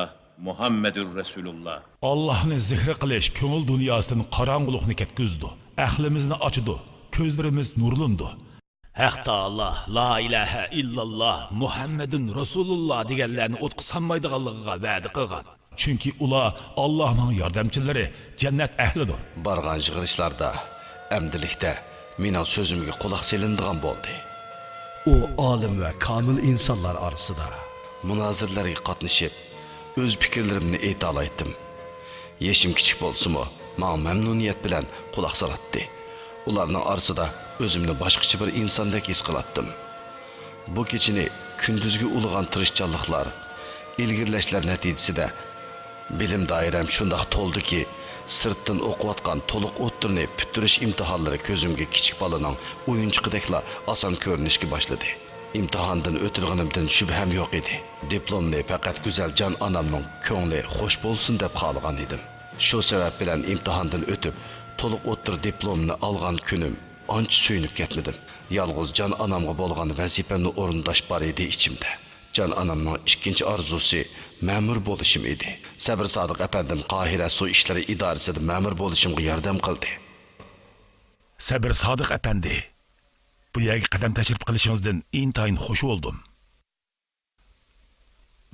مۇھەممەدۇر رەسۇلۇللا. ئاللاھنى زىكرى قىلىش كۆڭۈل دۇنياسىدىن قاراڭغۇلۇقنى كەتكۈزىدۇ، ئەقلىمىزنى ئاچىدۇ، كۆزلىرىمىز نۇرلىنىدۇ. ھەق تائالا لا ئىلاھە ئىللاللا، مۇھەممەدۇن رەسۇلۇللا دېگەنلەرنى ئوتقا سانمايدىغانلىقىغا ۋەدە قىلغان. چۈنكى ئۇلار ئاللاھنىڭ ياردەمچىلىرى، جەننەت ئەھلىدۇر. بارغان يىغىلىشلاردا ئەمدىلىكتە مېنىڭ سۆزۈمگە قۇلاق سېلىنىدىغان بولدى. ئۇ ئالىم ۋە كامىل ئىنسانلار ئارىسىدا مۇنازىرىلەرگە قاتنىشىپ، ئۆز پىكىرلىرىمنى ئېيتالايتتىم. يېشىم كىچىك بولسىمۇ، ماڭا مەمنۇنىيەت بىلەن قۇلاق سالاتتى. ئۇلارنىڭ ئارىسىدا ئۆزۈمنى باشقىچە بىر ئىنساندەك ھېس قىلاتتىم. بۇ كېچىنى كۈندۈزگە ئۇلىغان تىرىشچانلىقلار، ئىلگىرىلەشلەر نەتىجىسىدە بىلىم دائىرەم شۇنداق تولدىكى، سىرتتىن ئوقۇۋاتقان تولۇق ئوتتۇرىنى پۈتتۈرۈش ئىمتىھانلىرى كۆزۈمگە كىچىك بالىنىڭ ئويۇنچۇقىدەكلا ئاسان كۆرۈنۈشكە باشلىدى. ئىمتىھاندىن ئۆتىدىغىنىمدىن شۈبھەم يوق ئىدى. دىپلومنى پەقەت گۈزەل جان ئانامنىڭ كۆڭلى خوش بولسۇن دەپ خالىغان ئىدىم. شۇ سەۋەب بىلەن ئىمتىھاندىن ئۆتۈپ، تولۇق ئوتتۇرا دىپلومنى ئالغان كۈنۈم ئانچە سۆيۈنۈپ كەتمىدىم. يالغۇز جان ئانامغا بولغان ۋەزىپەمنى ئورۇنداش بار ئىدى ئىچىمدە. جان ئانامنىڭ ئىككىنچى ئارزۇسى مەمۇر بولۇشۇم ئىدى. سەبرى سادىق ئەپەندىم قاھىرە سۇ ئىشلىرى ئىدارىسىدە مەمۇر بولۇشۇمغا ياردەم قىلدى. سەبرى سادىق ئەپەندى، بۇ يەرگە قەدەم تەشرىپ قىلىشىڭىزدىن ئىنتايىن خوش بولدۇم.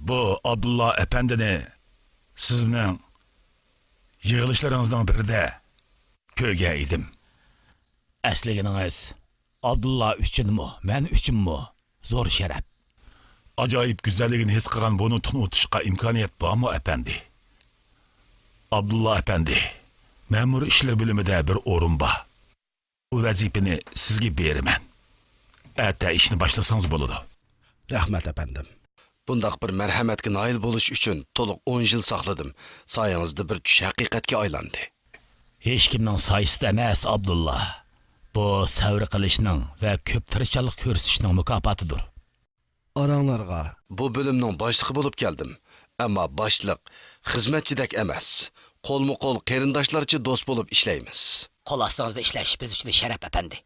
بۇ ئابدۇللا ئەپەندىنى سىزنىڭ يىغىلىشلىرىڭىزنىڭ بىرىدە كۆرگەن ئىدىم. ئەسلىگىنىڭىز ئابدۇللا ئۈچۈنمۇ، مەن ئۈچۈنمۇ زور شەرەپ. ئاجايىپ گۈزەللىكىنى ھېس قىلغان بۇ نۇتۇقنى ئۇنتۇشقا ئىمكانىيەت بارمۇ، ئەپەندى؟ ئابدۇللا ئەپەندى، مەمۇرىي ئىشلار بۆلۈمىدە بىر ئورۇن بار. بۇ ۋەزىپىنى سىزگە بېرىمەن. ئەتە ئىشنى باشلىسىڭىز بولىدۇ. رەھمەت، ئەپەندىم. بۇنداق بىر مەرھەمەتكە نائىل بولۇش ئۈچۈن تولۇق ئون يىل ساقلىدىم. سايىڭىزدا بىر چۈش ھەقىقەتكە ئايلاندى. ھېچكىمنىڭ سايىسىدا ئەمەس، ئابدۇللا. بۇ سەۋر قىلىشنىڭ ۋە كۆپ تىرىشچانلىق كۆرسىتىشنىڭ مۇكاپاتىدۇر. ئاراڭلارغا. بۇ بۆلۈمنىڭ باشلىقى بولۇپ كەلدىم. ئەمما باشلىق، خىزمەتچىدەك ئەمەس. قولمۇ قول قېرىنداشلارچە دوست بولۇپ ئىشلەيمىز. قول ئاستىڭىزدا ئىشلەش بىز ئۈچۈن شەرەپ، ئەپەندى.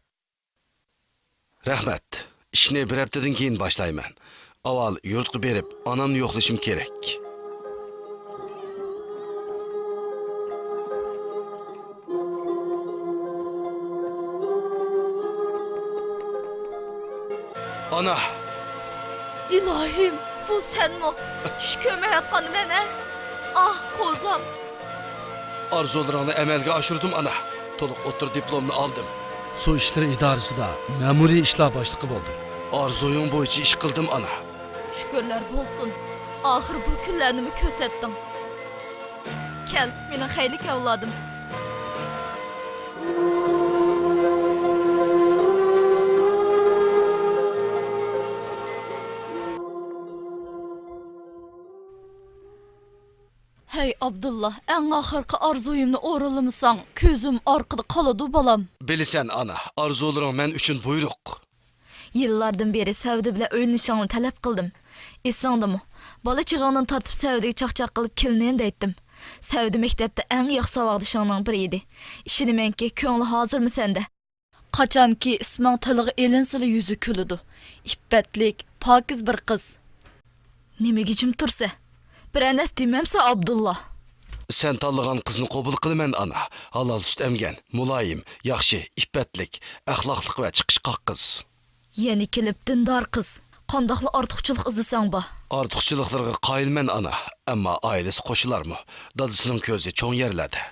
رەھمەت. ئىشنى بىر ھەپتىدىن كېيىن باشلايمەن. ئاۋۋال يۇرتقا بېرىپ، ئانامنى يوقلىشىم كېرەك. ئانا! ئىلاھىم، بۇ سەنمۇ؟ چۈش كۆرمەيۋاتقاندا مەن، ھە؟ ئاھ، قوزام! ئارزۇلىرىڭنى ئەمەلگە ئاشۇردۇم، ئانا. تولۇق ئوتتۇرا دىپلومنى ئالدىم. سۇ ئىشلىرى ئىدارىسىدا مەمۇرىي ئىشلار باشلىقى بولدۇم. ئارزۇيۇڭ بويىچە ئىش قىلدىم، ئانا. شۈكۈرلەر بولسۇن، ئاخىر بۇ كۈنلەرنىمۇ كۆرسەتتىڭ. كەل، مېنىڭ خەيرلىك ئەۋلادىم. ھەي ئابدۇللا، ئەڭ ئاخىرقى ئارزۇيۇمنى ئورۇنلىمىساڭ، كۆزۈم ئارقىدا قالىدۇ، بالام. بىلىسەن، ئانا، ئارزۇلىرىڭ مەن ئۈچۈن بۇيرۇق. يىللاردىن بېرى سەۋدە بىلەن ئۆيلىنىشىڭنى تەلەپ قىلدىم. ئېسىڭدىمۇ؟ بالا چېغىڭدىن تارتىپ سەۋدىگە چاقچاق قىلىپ كېلىنىم دەيتتىم. سەۋدە مەكتەپتە ئەڭ ياخشى ساۋاقدىشىڭنىڭ بىرى ئىدى. ئىشىنىمەنكى، كۆڭلى ھازىرمۇ سەندە. قاچانكى ئىسمىڭ تىلغا ئېلىنسىلا يۈزى كۈلىدۇ. ئىپپەتلىك، پاكىز بىر قىز. نېمىگە جىم تۇرسە؟ بىرەر نەرسە دېمەمسە، ئابدۇللا؟ سەن تاللىغان قىزنى قوبۇل قىلىمەن، ئانا. ھالال سۈت ئەمگەن، مۇلايىم، ياخشى، ئىپپەتلىك، ئەخلاقلىق ۋە چىقىشقاق قىز. يەنە كېلىپ دىندار قىز. قانداقلا ئارتۇقچىلىق ئىزدىسەڭ بار. ئارتۇقچىلىقلىرىغا قايىلمەن، ئانا. ئەمما ئائىلىسى قوشۇلارمۇ؟ دادىسىنىڭ كۆزى چوڭ يەرلەردە.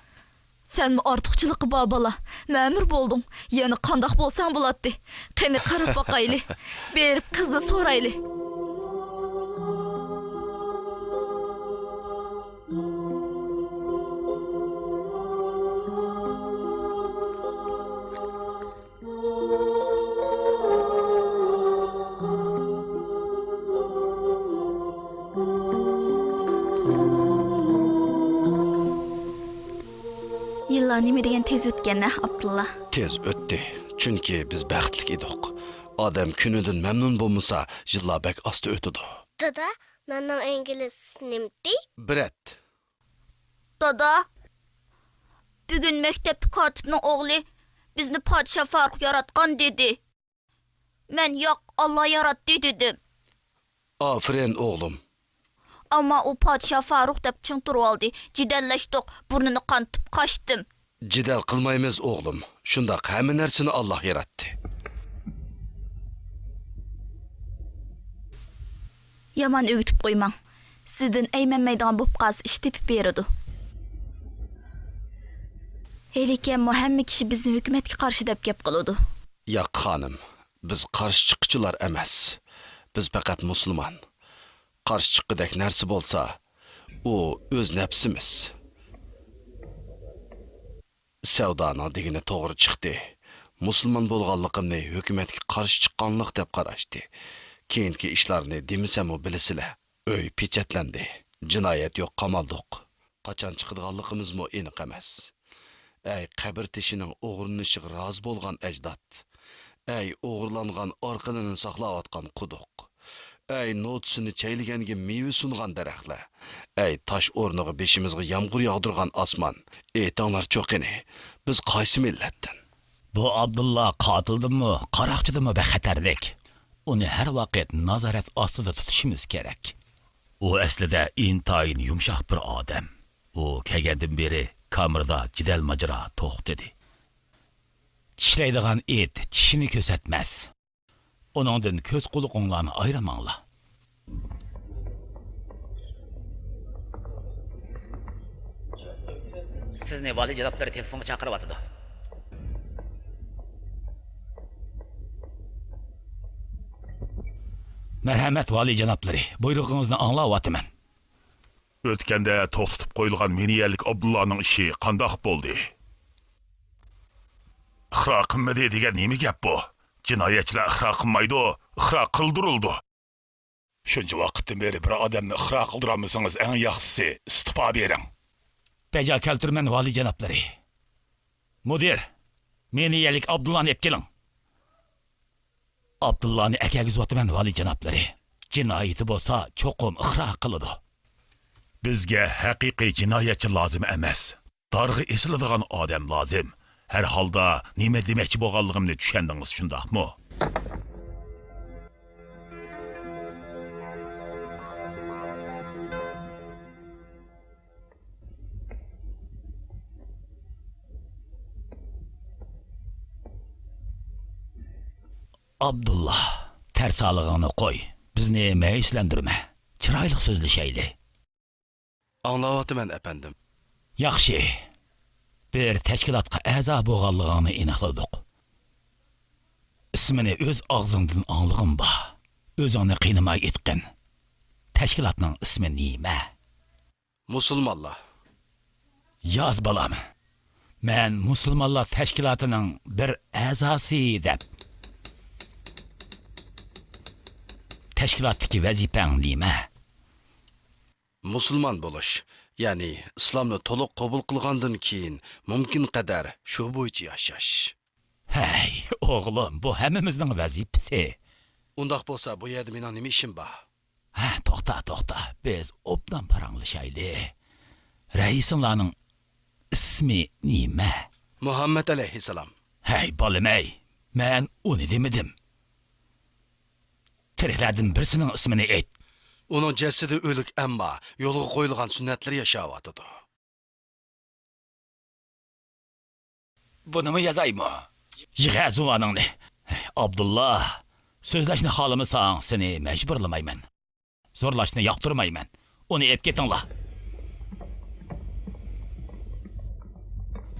سەنمۇ ئارتۇقچىلىقى بار بالا. مەمۇر بولدۇڭ. يەنە قانداق بولساڭ بولاتتى. قېنى، قاراپ باقايلى. بېرىپ قىزنى سورايلى. نېمە دېگەن تېز ئۆتكەن ھە، ئابدۇللا؟ تېز ئۆتتى، چۈنكى بىز بەختلىك ئىدۇق. ئادەم كۈنىدىن مەمنۇن بولمىسا، يىللار بەك ئاستا ئۆتىدۇ. دادا، ناننىڭ ئىنگلىزچىسى نېمىدى؟ برېد. دادا، بۈگۈن مەكتەپتە كاتىپنىڭ ئوغلى بىزنى پادىشاھ فاروق ياراتقان دېدى. مەن ياق، ئاللا ياراتتى دېدىم. ئافېرىن، ئوغلۇم. ئەمما ئۇ پادىشاھ فاروق دەپ چىڭ تۇرۇۋالدى. جېدەللەشتۇق، بۇرنىنى قانىتىپ قاچتىم. جېدەل قىلمايمىز، ئوغلۇم. شۇنداق، ھەممە نەرسىنى ئاللا ياراتتى. يامان ئۆگىتىپ قويماڭ. سىزدىن ئەيمەنمەيدىغان بولۇپ قالسا، ئىش تېپىپ بېرىدۇ. ھېلىكى ھەممە كىشى بىزنى ھۆكۈمەتكە قارشى دەپ گەپ قىلىدۇ. ياق، خانىم، بىز قارشى چىققۇچىلار ئەمەس. بىز پەقەت مۇسۇلمان. قارشى چىققۇدەك نەرسە بولسا، ئۇ ئۆز نەپسىمىز. سەۋدانىڭ دېگىنى توغرا چىقتى. مۇسۇلمان بولغانلىقىمنى ھۆكۈمەتكە قارشى چىققانلىق دەپ قاراشتى. كېيىنكى ئىشلارنى دېمىسەممۇ بىلىسىلە. ئۆي پېچەتلەندى. جىنايەت يوق، قامالدۇق. قاچان چىقىدىغانلىقىمىزمۇ ئېنىق ئەمەس. ئەي، قەبرە تېشىنىڭ ئوغرىلىنىشىغا رازى بولغان ئەجداد! ئەي، ئوغرىلانغان ئارقىنىنى ساقلاۋاتقان قۇدۇق! ئەي، نوتىسىنى چەيلىگەنگە مېۋە سۇنغان دەرەخلەر! ئەي، تاش ئورنىغا بېشىمىزغا يامغۇر ياغدۇرغان ئاسمان! ئېيتىڭلارچۇ قېنى، بىز قايسى مىللەتتىن؟ بۇ ئابدۇللا قاتىلدىنمۇ، قاراقچىدىنمۇ بەخەتەرلىك. ئۇنى ھەر ۋاقىت نازارەت ئاستىدا تۇتۇشىمىز كېرەك. ئۇ ئەسلىدە ئىنتايىن يۇمشاق بىر ئادەم. ئۇ كەلگەندىن بېرى كامېردا جېدەل ماجىرا توختىدى. چىشلەيدىغان ئىت چىشىنى كۆرسەتمەس. ئۇنىڭدىن كۆز قۇلىقىڭلارنى ئايرىماڭلار. سىزنى ۋالىي جانابلىرى تېلېفونغا چاقىرىۋاتىدۇ. مەرھەمەت، ۋالىي جانابلىرى، بۇيرۇقىڭىزنى ئاڭلاۋاتىمەن. ئۆتكەندە توختىتىپ قويۇلغان مېنىيەلىك ئابدۇللانىڭ ئىشى قانداق بولدى؟ ئىقرار قىلمىدى دېگەن نېمە گەپ بۇ؟ جىنايەتچىلەر ئىقرار قىلمايدۇ، ئىقرار قىلدۇرۇلىدۇ. شۇنچە ۋاقىتتىن بېرى بىر ئادەمنى ئىقرار قىلدۇرالمىسىڭىز، ئەڭ ياخشىسى ئىستېپا بېرىڭ. بەجا كەلتۈرىمەن، ۋالىي جانابلىرى. مۇدىر، مېنىيەلىك ئابدۇللانى ئېلىپ كېلىڭ. ئابدۇللانى ئەكەلگۈزۈۋاتىمەن، ۋالىي جانابلىرى. جىنايىتى بولسا چوقۇم ئىقرار قىلىدۇ. بىزگە ھەقىقىي جىنايەتچى لازىم ئەمەس. دارغا ئېسىلىدىغان ئادەم لازىم. ھەر ھالدا نېمە دېمەكچى بولغانلىقىمنى چۈشەندىڭىز، شۇنداقمۇ؟ ئابدۇللا، تەرسالىقىڭنى قوي، بىزنى مەيۈسلەندۈرمە، چىرايلىق سۆزلىشەيلى. ئاڭلاۋاتىمەن، ئەپەندىم. ياخشى. بىر تەشكىلاتقا ئەزا بولغانلىقىڭنى ئېنىقلىدۇق. ئىسمىنى ئۆز ئاغزىڭدىن ئاڭلىغۇم بار. ئۆزۈڭنى قىينىماي ئېيتقىن. تەشكىلاتنىڭ ئىسمى نېمە؟ مۇسۇلمانلار. ياز، بالام. مەن مۇسۇلمانلار تەشكىلاتىنىڭ بىر ئەزاسى دەپ. تەشكىلاتتىكى ۋەزىپەڭ نېمە؟ مۇسۇلمان بولۇش، يەنى ئىسلامنى تولۇق قوبۇل قىلغاندىن كېيىن مۇمكىن قەدەر شۇ بويىچە ياشاش. ھەي، ئوغلۇم، بۇ ھەممىمىزنىڭ ۋەزىپىسى. ئۇنداق بولسا، بۇ يەردە مېنىڭ نېمە ئىشىم بار؟ ھە، توختا، توختا، بىز ئوبدان پاراڭلىشايلى. رەئىسىڭلارنىڭ ئىسمى نېمە؟ مۇھەممەد ئەلەيھىسسالام. ھەي، بالىم-ئەي، مەن ئۇنى دېمىدىم. تىرىكلەردىن بىرسىنىڭ ئىسمىنى ئېيت. ئۇنىڭ جەسىتى ئۆلۈك، ئەمما يولغا قويۇلغان سۈننەتلىرى ياشاۋاتىدۇ. بۇنىمۇ يازايمۇ؟ يىغە زۇۋانىڭنى. ئابدۇللا، سۆزلەشنى خالىمىساڭ، سېنى مەجبۇرلىمايمەن. زورلاشنى ياقتۇرمايمەن. ئۇنى ئېلىپ كېتىڭلار.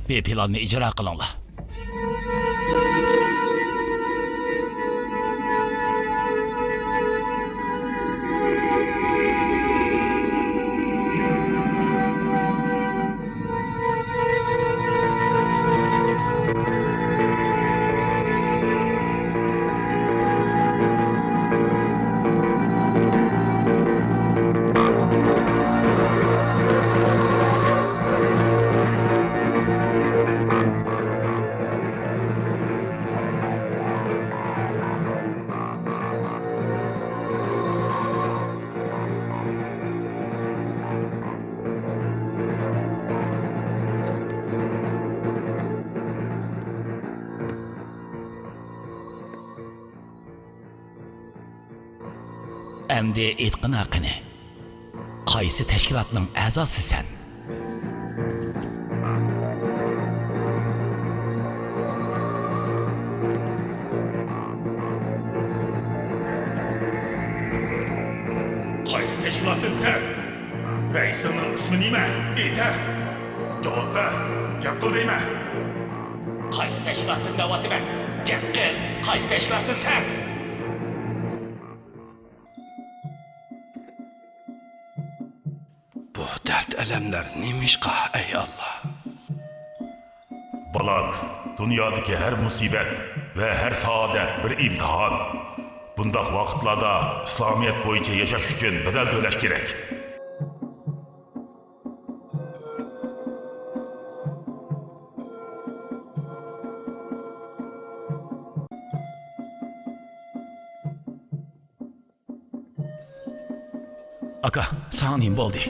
بىر پىلاننى ئىجرا قىلىڭلار. ئەمدى ئېيتقىنا قېنى، قايسى تەشكىلاتنىڭ ئەزاسى سەن؟ قايسى تەشكىلاتتىن سەن؟ رەئىسىڭنىڭ ئىسمى نېمە؟ ئېيتە! جاۋاب بەر! گەپ قىل دەيمەن! قايسى تەشكىلاتتىن دەۋاتىمەن؟ گەپ قىل! قايسى تەشكىلاتتىن سەن؟ بۇ دەرد-ئەلەملەر نېمىشقا، ئەي ئاللا؟ بالام، دۇنيادىكى ھەر مۇسىبەت ۋە ھەر سائادەت بىر ئىمتىھان. بۇنداق ۋاقىتلاردا ئىسلامىيەت بويىچە ياشاش ئۈچۈن بەدەل تۆلەش كېرەك. ئاكا، ساڭا نېمە بولدى؟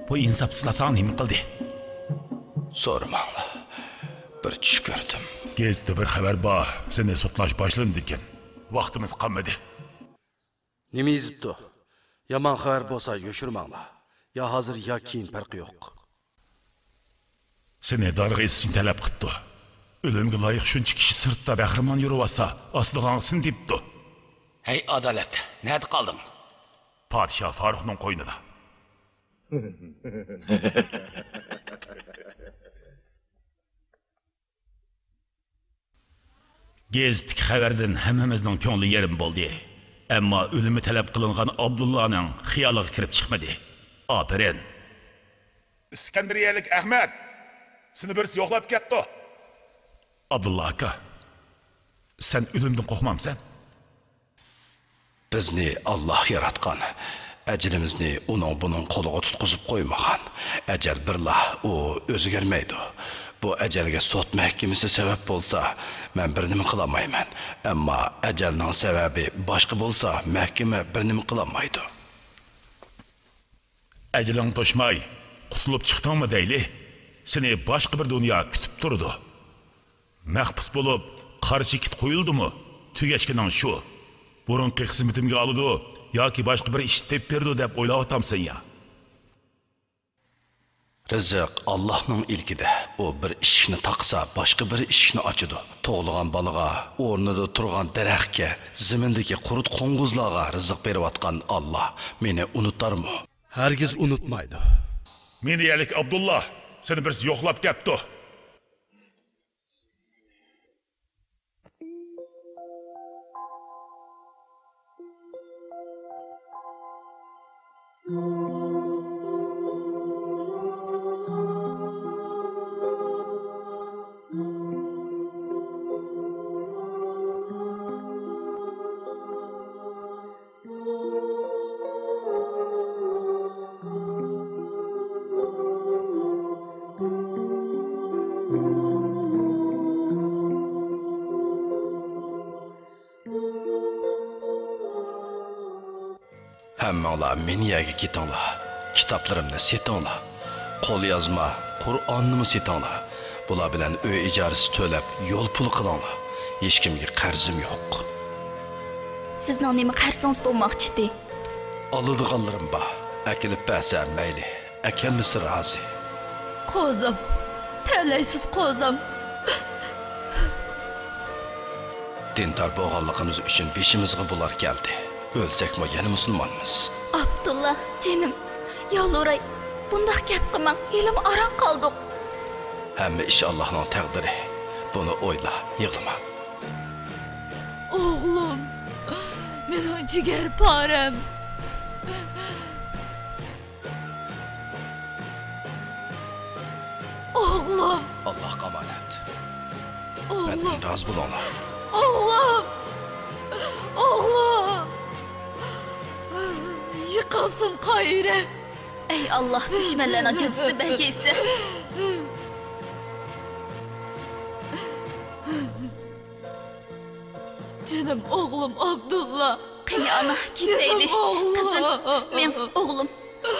بۇ ئىنساپسىزلار ساڭا نېمە قىلدى؟ سورىماڭلار. بىر چۈش كۆردۈم. گېزىتتە بىر خەۋەر بار، سېنى سوتلاش باشلىنىدىكەن. ۋاقتىمىز قالمىدى. نېمە يېزىپتۇ؟ يامان خەۋەر بولسا يوشۇرماڭلار. يا ھازىر، يا كېيىن پەرقى يوق. سېنى دارغا ئېسىشنى تەلەپ قىپتۇ. ئۆلۈمگە لايىق شۇنچە كىشى سىرتتا بەھرىمان يۈرۈۋاتسا، ئاسىدىغاڭ سېنى دېيىپتۇ. ھەي ئادالەت، نەدە قالدىڭ؟ پادىشاھ فاروقنىڭ قوينىدا. گېزىتتىكى خەۋەردىن ھەممىمىزنىڭ كۆڭلى يېرىم بولدى. ئەمما ئۆلۈمى تەلەپ قىلىنغان ئابدۇللانىڭ خىيالىغا كىرىپ چىقمىدى. ئاپىرىن! ئىسكەندىرىيەلىك ئەخمەت! سېنى بىرسى يوقلاپ كەپتۇ! ئابدۇللا ئاكا، سەن ئۆلۈمدىن قورقمامسەن؟ بىزنى ئاللاھ ياراتقان، ئەجىلىمىزنى ئۇنىڭ-بۇنىڭ قولىغا تۇتقۇزۇپ قويمىغان. ئەجەل بىرلا، ئۇ ئۆزگەرمەيدۇ. بۇ ئەجەلگە سوت مەھكىمىسى سەۋەب بولسا، مەن بىر نېمە قىلالمايمەن. ئەمما ئەجەلنىڭ سەۋەبى باشقا بولسا، مەھكىمە بىر نېمە قىلالمايدۇ. ئەجىلىڭ توشماي، قۇتۇلۇپ چىقتىڭمۇ دەيلى، سېنى باشقا بىر دۇنيا كۈتۈپ تۇرىدۇ. مەخپۇس بولۇپ، قارا چېكىت قويۇلدىمۇ، تۈگەشكىنىڭ شۇ. بۇرۇنقى خىزمىتىمگە ئالىدۇ ياكى باشقا بىر ئىش تېپىپ بېرىدۇ دەپ ئويلاۋاتامسەن يا؟ رىزىق ئاللاھنىڭ ئىلكىدە. ئۇ بىر ئىشىكنى تاقىسا، باشقا بىر ئىشىكنى ئاچىدۇ. تۇغۇلغان بالىغا، ئورنىدا تۇرغان دەرەخكە، زېمىندىكى قۇرت قوڭغۇزلارغا رىزىق بېرىۋاتقان ئاللاھ مېنى ئۇنتارمۇ؟ ھەرگىز ئۇنتمايدۇ. مىنىيەلىك ئابدۇللا، سېنى بىرسى يوقلاپ كەپتۇ. ھەممىڭلار مىنىيەگە كېتىڭلار، كىتابلىرىمنى سېتىڭلار، قوليازما قۇرئاننىمۇ سېتىڭلار. بۇلار بىلەن ئۆي ئىجارىسى تۆلەپ، يول پۇلى قىلىڭلار. ھېچكىمگە قەرزىم يوق. سىزنىڭ نېمە قەرزىڭىز بولماقچىتى؟ ئالىدىغانلىرىم بار. ئەكېلىپ بەرسە مەيلى، ئەكەلمىسە رازى. قوزام، تەلەيسىز قوزام. دىندار بولغانلىقىمىز ئۈچۈن بېشىمىزغا بۇلار كەلدى. ئۆلسەكمۇ يەنە مۇسۇلمانمىز. ئابدۇللا، جېنىم، يالۋۇراي، بۇنداق گەپ قىلماڭ، ھېلىمۇ ئاران قالدۇق. ھەممە ئىش ئاللاھنىڭ تەقدىرى. بۇنى ئويلا، يىغلىما. ئوغلۇم، مېنىڭ جىگەر پارەم. ئوغلۇم! ئاللاھقا ئامانەت. ئوغلۇم! مەندىن رازى بولۇڭلار. ئوغلۇم! ئوغلۇم! يىقىلسۇن قايرى! ئەي ئاللاھ، دۈشمەنلەرنىڭ جازىسىنى بەرگەيسەن. جېنىم ئوغلۇم ئابدۇللا. قېنى ئانا، كېتەيلى. جېنىم ئوغلۇم. قىزىم، مېڭ ئوغلۇم.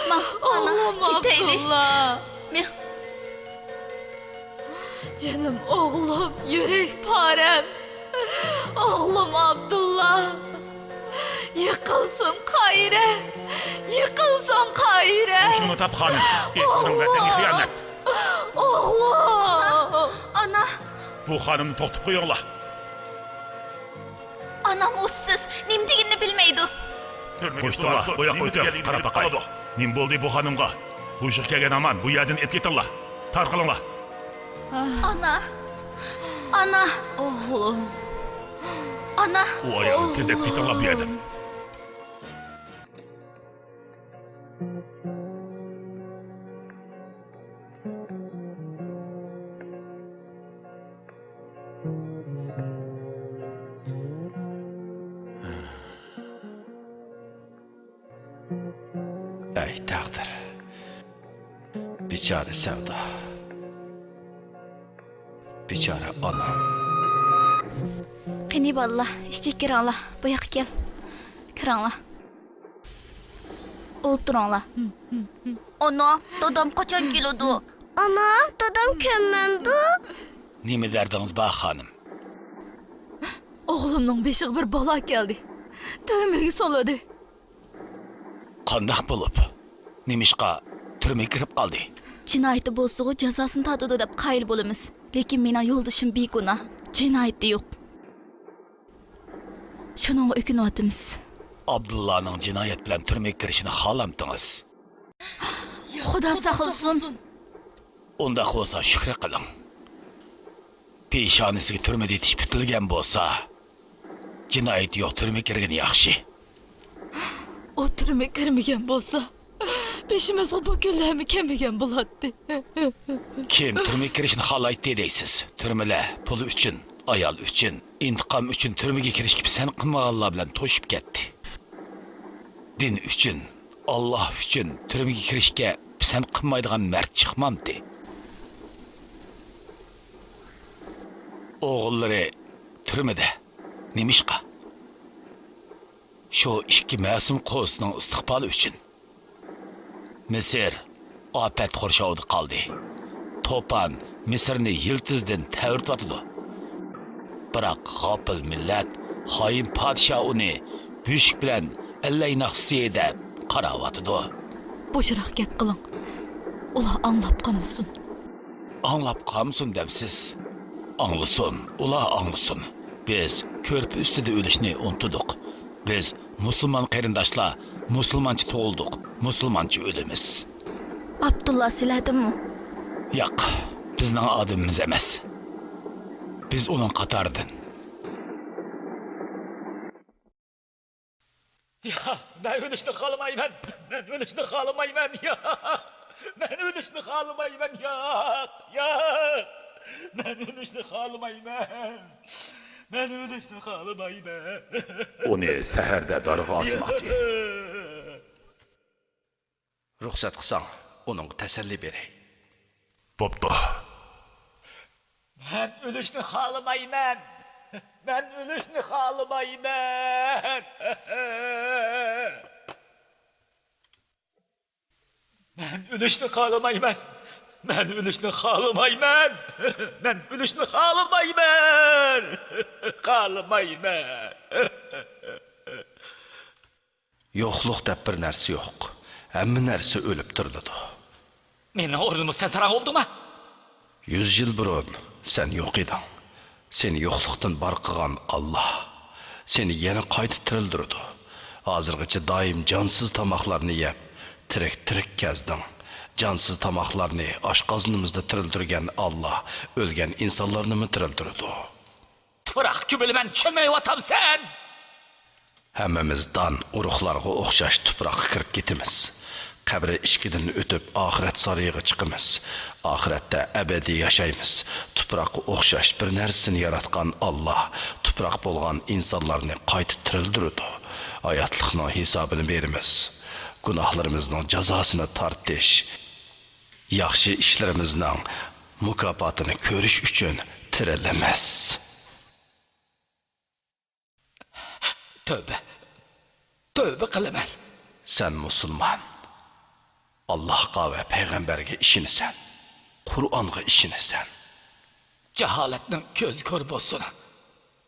ماڭ ئانا، ئوغلۇم كېتەيلى. ئابدۇللا. مېڭ. جېنىم ئوغلۇم، يۈرەك پارەم. ئوغلۇم ئابدۇللا. يىقىلسۇن قاھىرە! يىقىلسۇن قاھىرە! ھوشۇڭنى تاپ، خانىم! ئېيتقىنىڭ ۋەتەنگە خىيانەت! ئوغلۇم! ئانا! بۇ خانىمنى توختىتىپ قويۇڭلار! ئانام ھوشسىز، نېمە دېگىنىنى بىلمەيدۇ. بوشتۇڭلار، بۇ ياققا ئۆتۈڭ، قاراپ باقاي. نېمە بولدى بۇ خانىمغا؟ ھوشىغا كەلگەن ھامان بۇ يەردىن ئېلىپ كېتىڭلار. تارقىلىڭلار. ئانا! ئانا! ئوغلۇم! ئانا! ئۇ ئايالنى تېزدەك كېتىڭلار بۇ يەردىن. ئەي تەقدىر، بىچارە سەۋدا، بىچارە ئانام. قېنى بالىلار، ئىچىگە كىرىڭلار، بۇ ياققا كەل. كىرىڭلار. ئولتۇرۇڭلار. ئانا، دادام قاچان كېلىدۇ؟ ئانا، دادام كەلمەمدۇ؟ نېمە دەردىڭىز بار، خانىم؟ ئوغلۇمنىڭ بېشىغا بىر بالا كەلدى. تۈرمىگە سولىدى. قانداق بولۇپ؟ نېمىشقا تۈرمىگە كىرىپ قالدى؟ جىنايىتى بولسىغۇ جازاسىنى تارتىدۇ دەپ قايىل بولىمىز. لېكىن مېنىڭ يولدىشىم بىگۇناھ. جىنايىتى يوق. شۇنىڭغا ئۆكۈنۈۋاتىمىز. ئابدۇللانىڭ جىنايەت بىلەن تۈرمىگە كىرىشىنى خالامتىڭىز؟ خۇدا ساقلىسۇن. ئۇنداق بولسا شۈكرى قىلىڭ. پېشانىسىگە تۈرمىدە يېتىش پۈتۈلگەن بولسا، جىنايىتى يوق تۈرمىگە كىرگىنى ياخشى. ئۇ تۈرمىگە كىرمىگەن بولسا، بېشىمىزغا بۇ كۈنلەرمۇ كەلمىگەن بولاتتى. كىم تۈرمىگە كىرىشنى خالايتتى دەيسىز؟ تۈرمىلەر پۇل ئۈچۈن، ئايال ئۈچۈن، ئىنتىقام ئۈچۈن تۈرمىگە كىرىشكە پىسەنت قىلمىغانلار بىلەن توشۇپ كەتتى. دىن ئۈچۈن، ئاللاھ ئۈچۈن تۈرمىگە كىرىشكە پىسەنت قىلمايدىغان مەرد چىقمامتى؟ ئوغۇللىرى تۈرمىدە. نېمىشقا؟ شۇ ئىككى مەسۇم قوزىسىنىڭ ئىستىقبالى ئۈچۈن. مىسىر ئاپەت قورشاۋىدا قالدى. توپان مىسىرنى يىلتىزىدىن تەۋرىتىۋاتىدۇ. بىراق غاپىل مىللەت، خائىن پادىشاھ ئۇنى بۆشۈك بىلەن ئەللەي ناخشىسى دەپ قاراۋاتىدۇ. بوشراق گەپ قىلىڭ. ئۇلار ئاڭلاپ قالمىسۇن. ئاڭلاپ قالمىسۇن دەمسىز؟ ئاڭلىسۇن، ئۇلار ئاڭلىسۇن. بىز كۆرپە ئۈستىدە ئۆلۈشنى ئۇنتۇدۇق. بىز مۇسۇلمان قېرىنداشلار، مۇسۇلمانچە تۇغۇلدۇق، مۇسۇلمانچە ئۆلىمىز. ئابدۇللا سىلەردىنمۇ؟ ياق، بىزنىڭ ئادىمىمىز ئەمەس. بىز ئۇنىڭ قاتارىدىن. ياق، مەن ئۆلۈشنى خالىمايمەن. مەن ئۆلۈشنى خالىمايمەن. ياق، مەن ئۆلۈشنى خالىمايمەن. ياق، ياق، مەن ئۆلۈشنى خالىمايمەن. مەن ئۆلۈشنى خالىمايمەن. ئۇنى سەھەردە دارغا ئاسماقچى. رۇخسەت قىلساڭ، ئۇنىڭغا تەسەللى بېرەي. بوپتۇ. مەن ئۆلۈشنى خالىمايمەن. مەن ئۆلۈشنى خالىمايمەن. مەن ئۆلۈشنى خالىمايمەن. مەن ئۆلۈشنى خالىمايمەن. مەن ئۆلۈشنى خالىمايمەن. خالىمايمەن. يوقلۇق دەپ بىر نەرسە يوق. ھەممە نەرسە ئۆلۈپ تىرىلىدۇ. مېنىڭ ئورنۇمدا سەن ساراڭ بولدۇڭما؟ يۈز يىل بۇرۇن سەن يوق ئىدىڭ. سېنى يوقلۇقتىن بار قىلغان ئاللاھ سېنى يەنە قايتا تىرىلدۈرىدۇ. ھازىرغىچە دائىم جانسىز تاماقلارنى يەپ، تىرىك-تىرىك كەزدىڭ. جانسىز تاماقلارنى ئاشقازىنىمىزدا تىرىلدۈرگەن ئاللاھ ئۆلگەن ئىنسانلارنىمۇ تىرىلدۈرىدۇ. تۇپراققا كۆمۈلىمەن، چۈشەنمەيۋاتامسەن؟ ھەممىمىز دان ئۇرۇقلارغا ئوخشاش تۇپراققا كىرىپ كېتىمىز. قەبرە ئىشىكىدىن ئۆتۈپ، ئاخىرەت سارىيىغا چىقىمىز. ئاخىرەتتە ئەبەدىي ياشايمىز. تۇپراققا ئوخشاش بىر نەرسىنى ياراتقان ئاللاھ تۇپراق بولغان ئىنسانلارنى قايتا تىرىلدۈرىدۇ. ھاياتلىقنىڭ ھېسابىنى بېرىمىز. گۇناھلىرىمىزنىڭ جازاسىنى تارتىش، ياخشى ئىشلىرىمىزنىڭ مۇكاپاتىنى كۆرۈش ئۈچۈن تىرىلىمىز. تۆۋبە، تۆۋبە قىلىمەن. سەن مۇسۇلمان. ئاللاھقا ۋە پەيغەمبەرگە ئىشىنىسەن. قۇرئانغا ئىشىنىسەن. جاھالەتنىڭ كۆزى كور بولسۇن.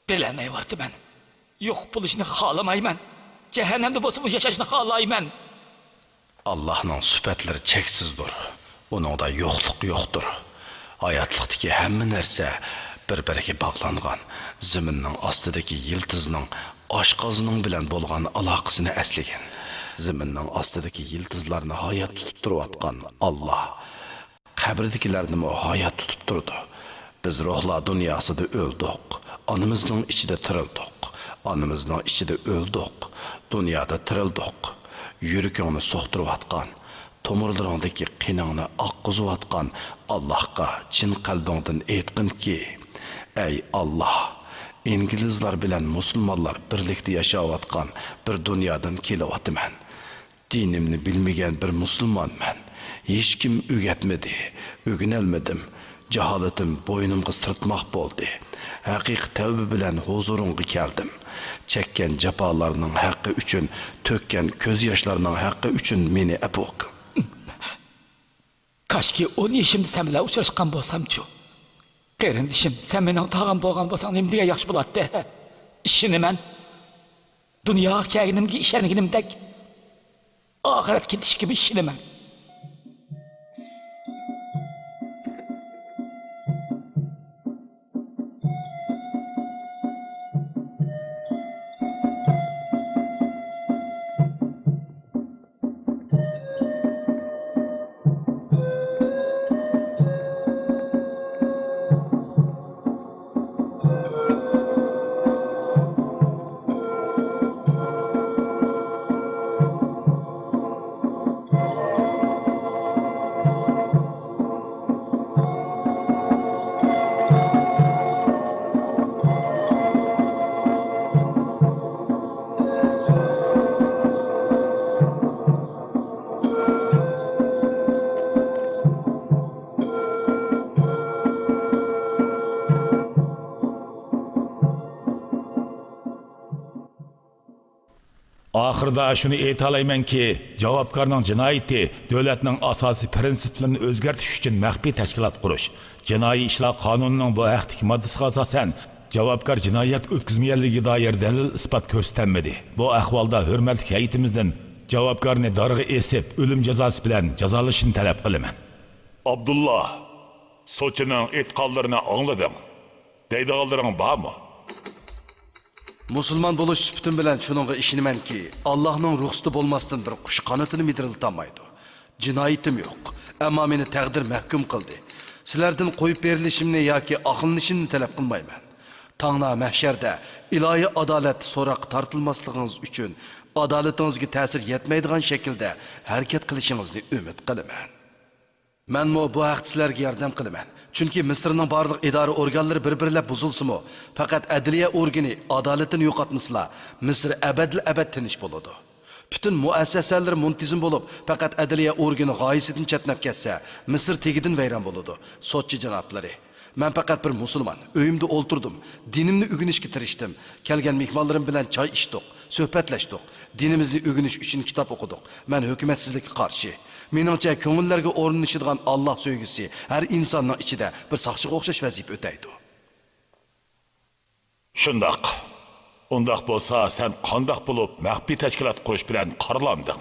بىلەلمەيۋاتىمەن. يوق بولۇشنى خالىمايمەن. جەھەننەمدە بولسىمۇ ياشاشنى خالايمەن. ئاللاھنىڭ سۈپەتلىرى چەكسىزدۇر. ئۇنىڭدا يوقلۇق يوقتۇر. ھاياتلىقتىكى ھەممە نەرسە بىر-بىرىگە باغلانغان. زېمىننىڭ ئاستىدىكى يىلتىزنىڭ ئاشقازىنىڭ بىلەن بولغان ئالاقىسىنى ئەسلىگىن. زېمىننىڭ ئاستىدىكى يىلتىزلارنى ھايات تۇتۇپ تۇرۇۋاتقان ئاللاھ قەبرىدىكىلەرنىمۇ ھايات تۇتۇپ تۇرىدۇ. بىز روھلار دۇنياسىدا ئۆلدۇق، ئانىمىزنىڭ ئىچىدە تىرىلدۇق، ئانىمىزنىڭ ئىچىدە ئۆلدۇق، دۇنيادا تىرىلدۇق. يۈرىكىڭنى سوقتۇرۇۋاتقان، تومۇرلىرىڭدىكى قېنىڭنى ئاققۇزۇۋاتقان ئاللاھقا چىن قەلبىڭدىن ئېيتقىنكى، ئەي ئاللاھ، ئىنگلىزلار بىلەن مۇسۇلمانلار بىرلىكتە ياشاۋاتقان بىر دۇنيادىن كېلىۋاتىمەن. دىنىمنى بىلمىگەن بىر مۇسۇلمانمەن. ھېچكىم ئۆگەتمىدى، ئۆگىنەلمىدىم. جاھالىتىم بوينۇمغا سىرتماق بولدى. ھەقىقىي تەۋبە بىلەن ھۇزۇرۇڭغا كەلدىم. چەككەن جاپالارنىڭ ھەققى ئۈچۈن، تۆككەن كۆز ياشلارنىڭ ھەققى ئۈچۈن مېنى ئەپۇ قىل. كاشكى ئون يېشىمدا سەن بىلەن ئۇچراشقان بولسامچۇ؟ قېرىندىشىم، سەن مېنىڭ تاغام بولغان بولساڭ نېمە دېگەن ياخشى بولاتتى. ئىشىنىمەن. دۇنياغا كەلگىنىمگە ئىشەنگىنىمدەك، ئاخىرەتكە كېتىشكىمۇ ئىشىنىمەن. ئاخىرىدا شۇنى ئېيتالايمەنكى، جاۋابكارنىڭ جىنايىتى دۆلەتنىڭ ئاساسىي پىرىنسىپلىرىنى ئۆزگەرتىش ئۈچۈن مەخپىي تەشكىلات قۇرۇش. جىنايى ئىشلار قانۇنىنىڭ بۇ ھەقتىكى ماددىسىغا ئاساسەن، جاۋابكار جىنايەت ئۆتكۈزمىگەنلىكىگە دائىر دەلىل-ئىسپات كۆرسىتەلمىدى. بۇ ئەھۋالدا ھۆرمەتلىك ھەيئىتىمىزدىن جاۋابكارنى دارغا ئېسىپ، ئۆلۈم جازاسى بىلەن جازالىشىنى تەلەپ قىلىمەن. ئابدۇللا، سوتچىنىڭ ئېيتقانلىرىنى ئاڭلىدىڭ، دەيدىغانلىرىڭ بارمۇ؟ مۇسۇلمان بولۇش سۈپىتىم بىلەن شۇنىڭغا ئىشىنىمەنكى، ئاللاھنىڭ رۇخسىتى بولماستىن بىر قۇش قانىتىنى مىدىرلىتالمايدۇ. جىنايىتىم يوق، ئەمما مېنى تەقدىر مەھكۇم قىلدى. سىلەردىن قويۇپ بېرىلىشىمنى ياكى ئاقلىنىشىمنى تەلەپ قىلمايمەن. تاڭدا مەھشەردە ئىلاھىي ئادالەت سوراققا تارتىلماسلىقىڭىز ئۈچۈن، ئادالىتىڭىزگە تەسىر يەتمەيدىغان شەكىلدە ھەرىكەت قىلىشىڭىزنى ئۈمىد قىلىمەن. مەنمۇ بۇ ھەقتە سىلەرگە ياردەم قىلىمەن. چۈنكى مىسىرنىڭ بارلىق ئىدارە ئورگانلىرى بىر-بىرلەپ بۇزۇلسىمۇ، پەقەت ئەدلىيە ئورگىنى ئادالىتىنى يوقاتمىسىلا، مىسىر ئەبەدىل ئەبەد تىنچ بولىدۇ. پۈتۈن مۇئەسسەسەلىرى مۇنتىزىم بولۇپ، پەقەت ئەدلىيە ئورگىنى غايىسىدىن چەتنەپ كەتسە، مىسىر تېگىدىن ۋەيران بولىدۇ. سوتچى جانابلىرى، مەن پەقەت بىر مۇسۇلمان، ئۆيۈمدە ئولتۇردۇم، دىنىمنى ئۆگىنىشكە تىرىشتىم. كەلگەن مېھمانلىرىم بىلەن چاي ئىچتۇق، سۆھبەتلەشتۇق. دىنىمىزنى ئۆگىنىش ئۈچۈن كىتاب ئوقۇدۇق. مەن ھۆكۈمەتسىزلىككە قارشى. مېنىڭچە، كۆڭۈللەرگە ئورنىشىدىغان ئاللاھ سۆيگۈسى ھەر ئىنساننىڭ ئىچىدە بىر ساقچىغا ئوخشاش ۋەزىپە ئۆتەيدۇ. شۇنداق. ئۇنداق بولسا، سەن قانداق بولۇپ مەخپىي تەشكىلات قۇرۇش بىلەن قارىلاندىڭ؟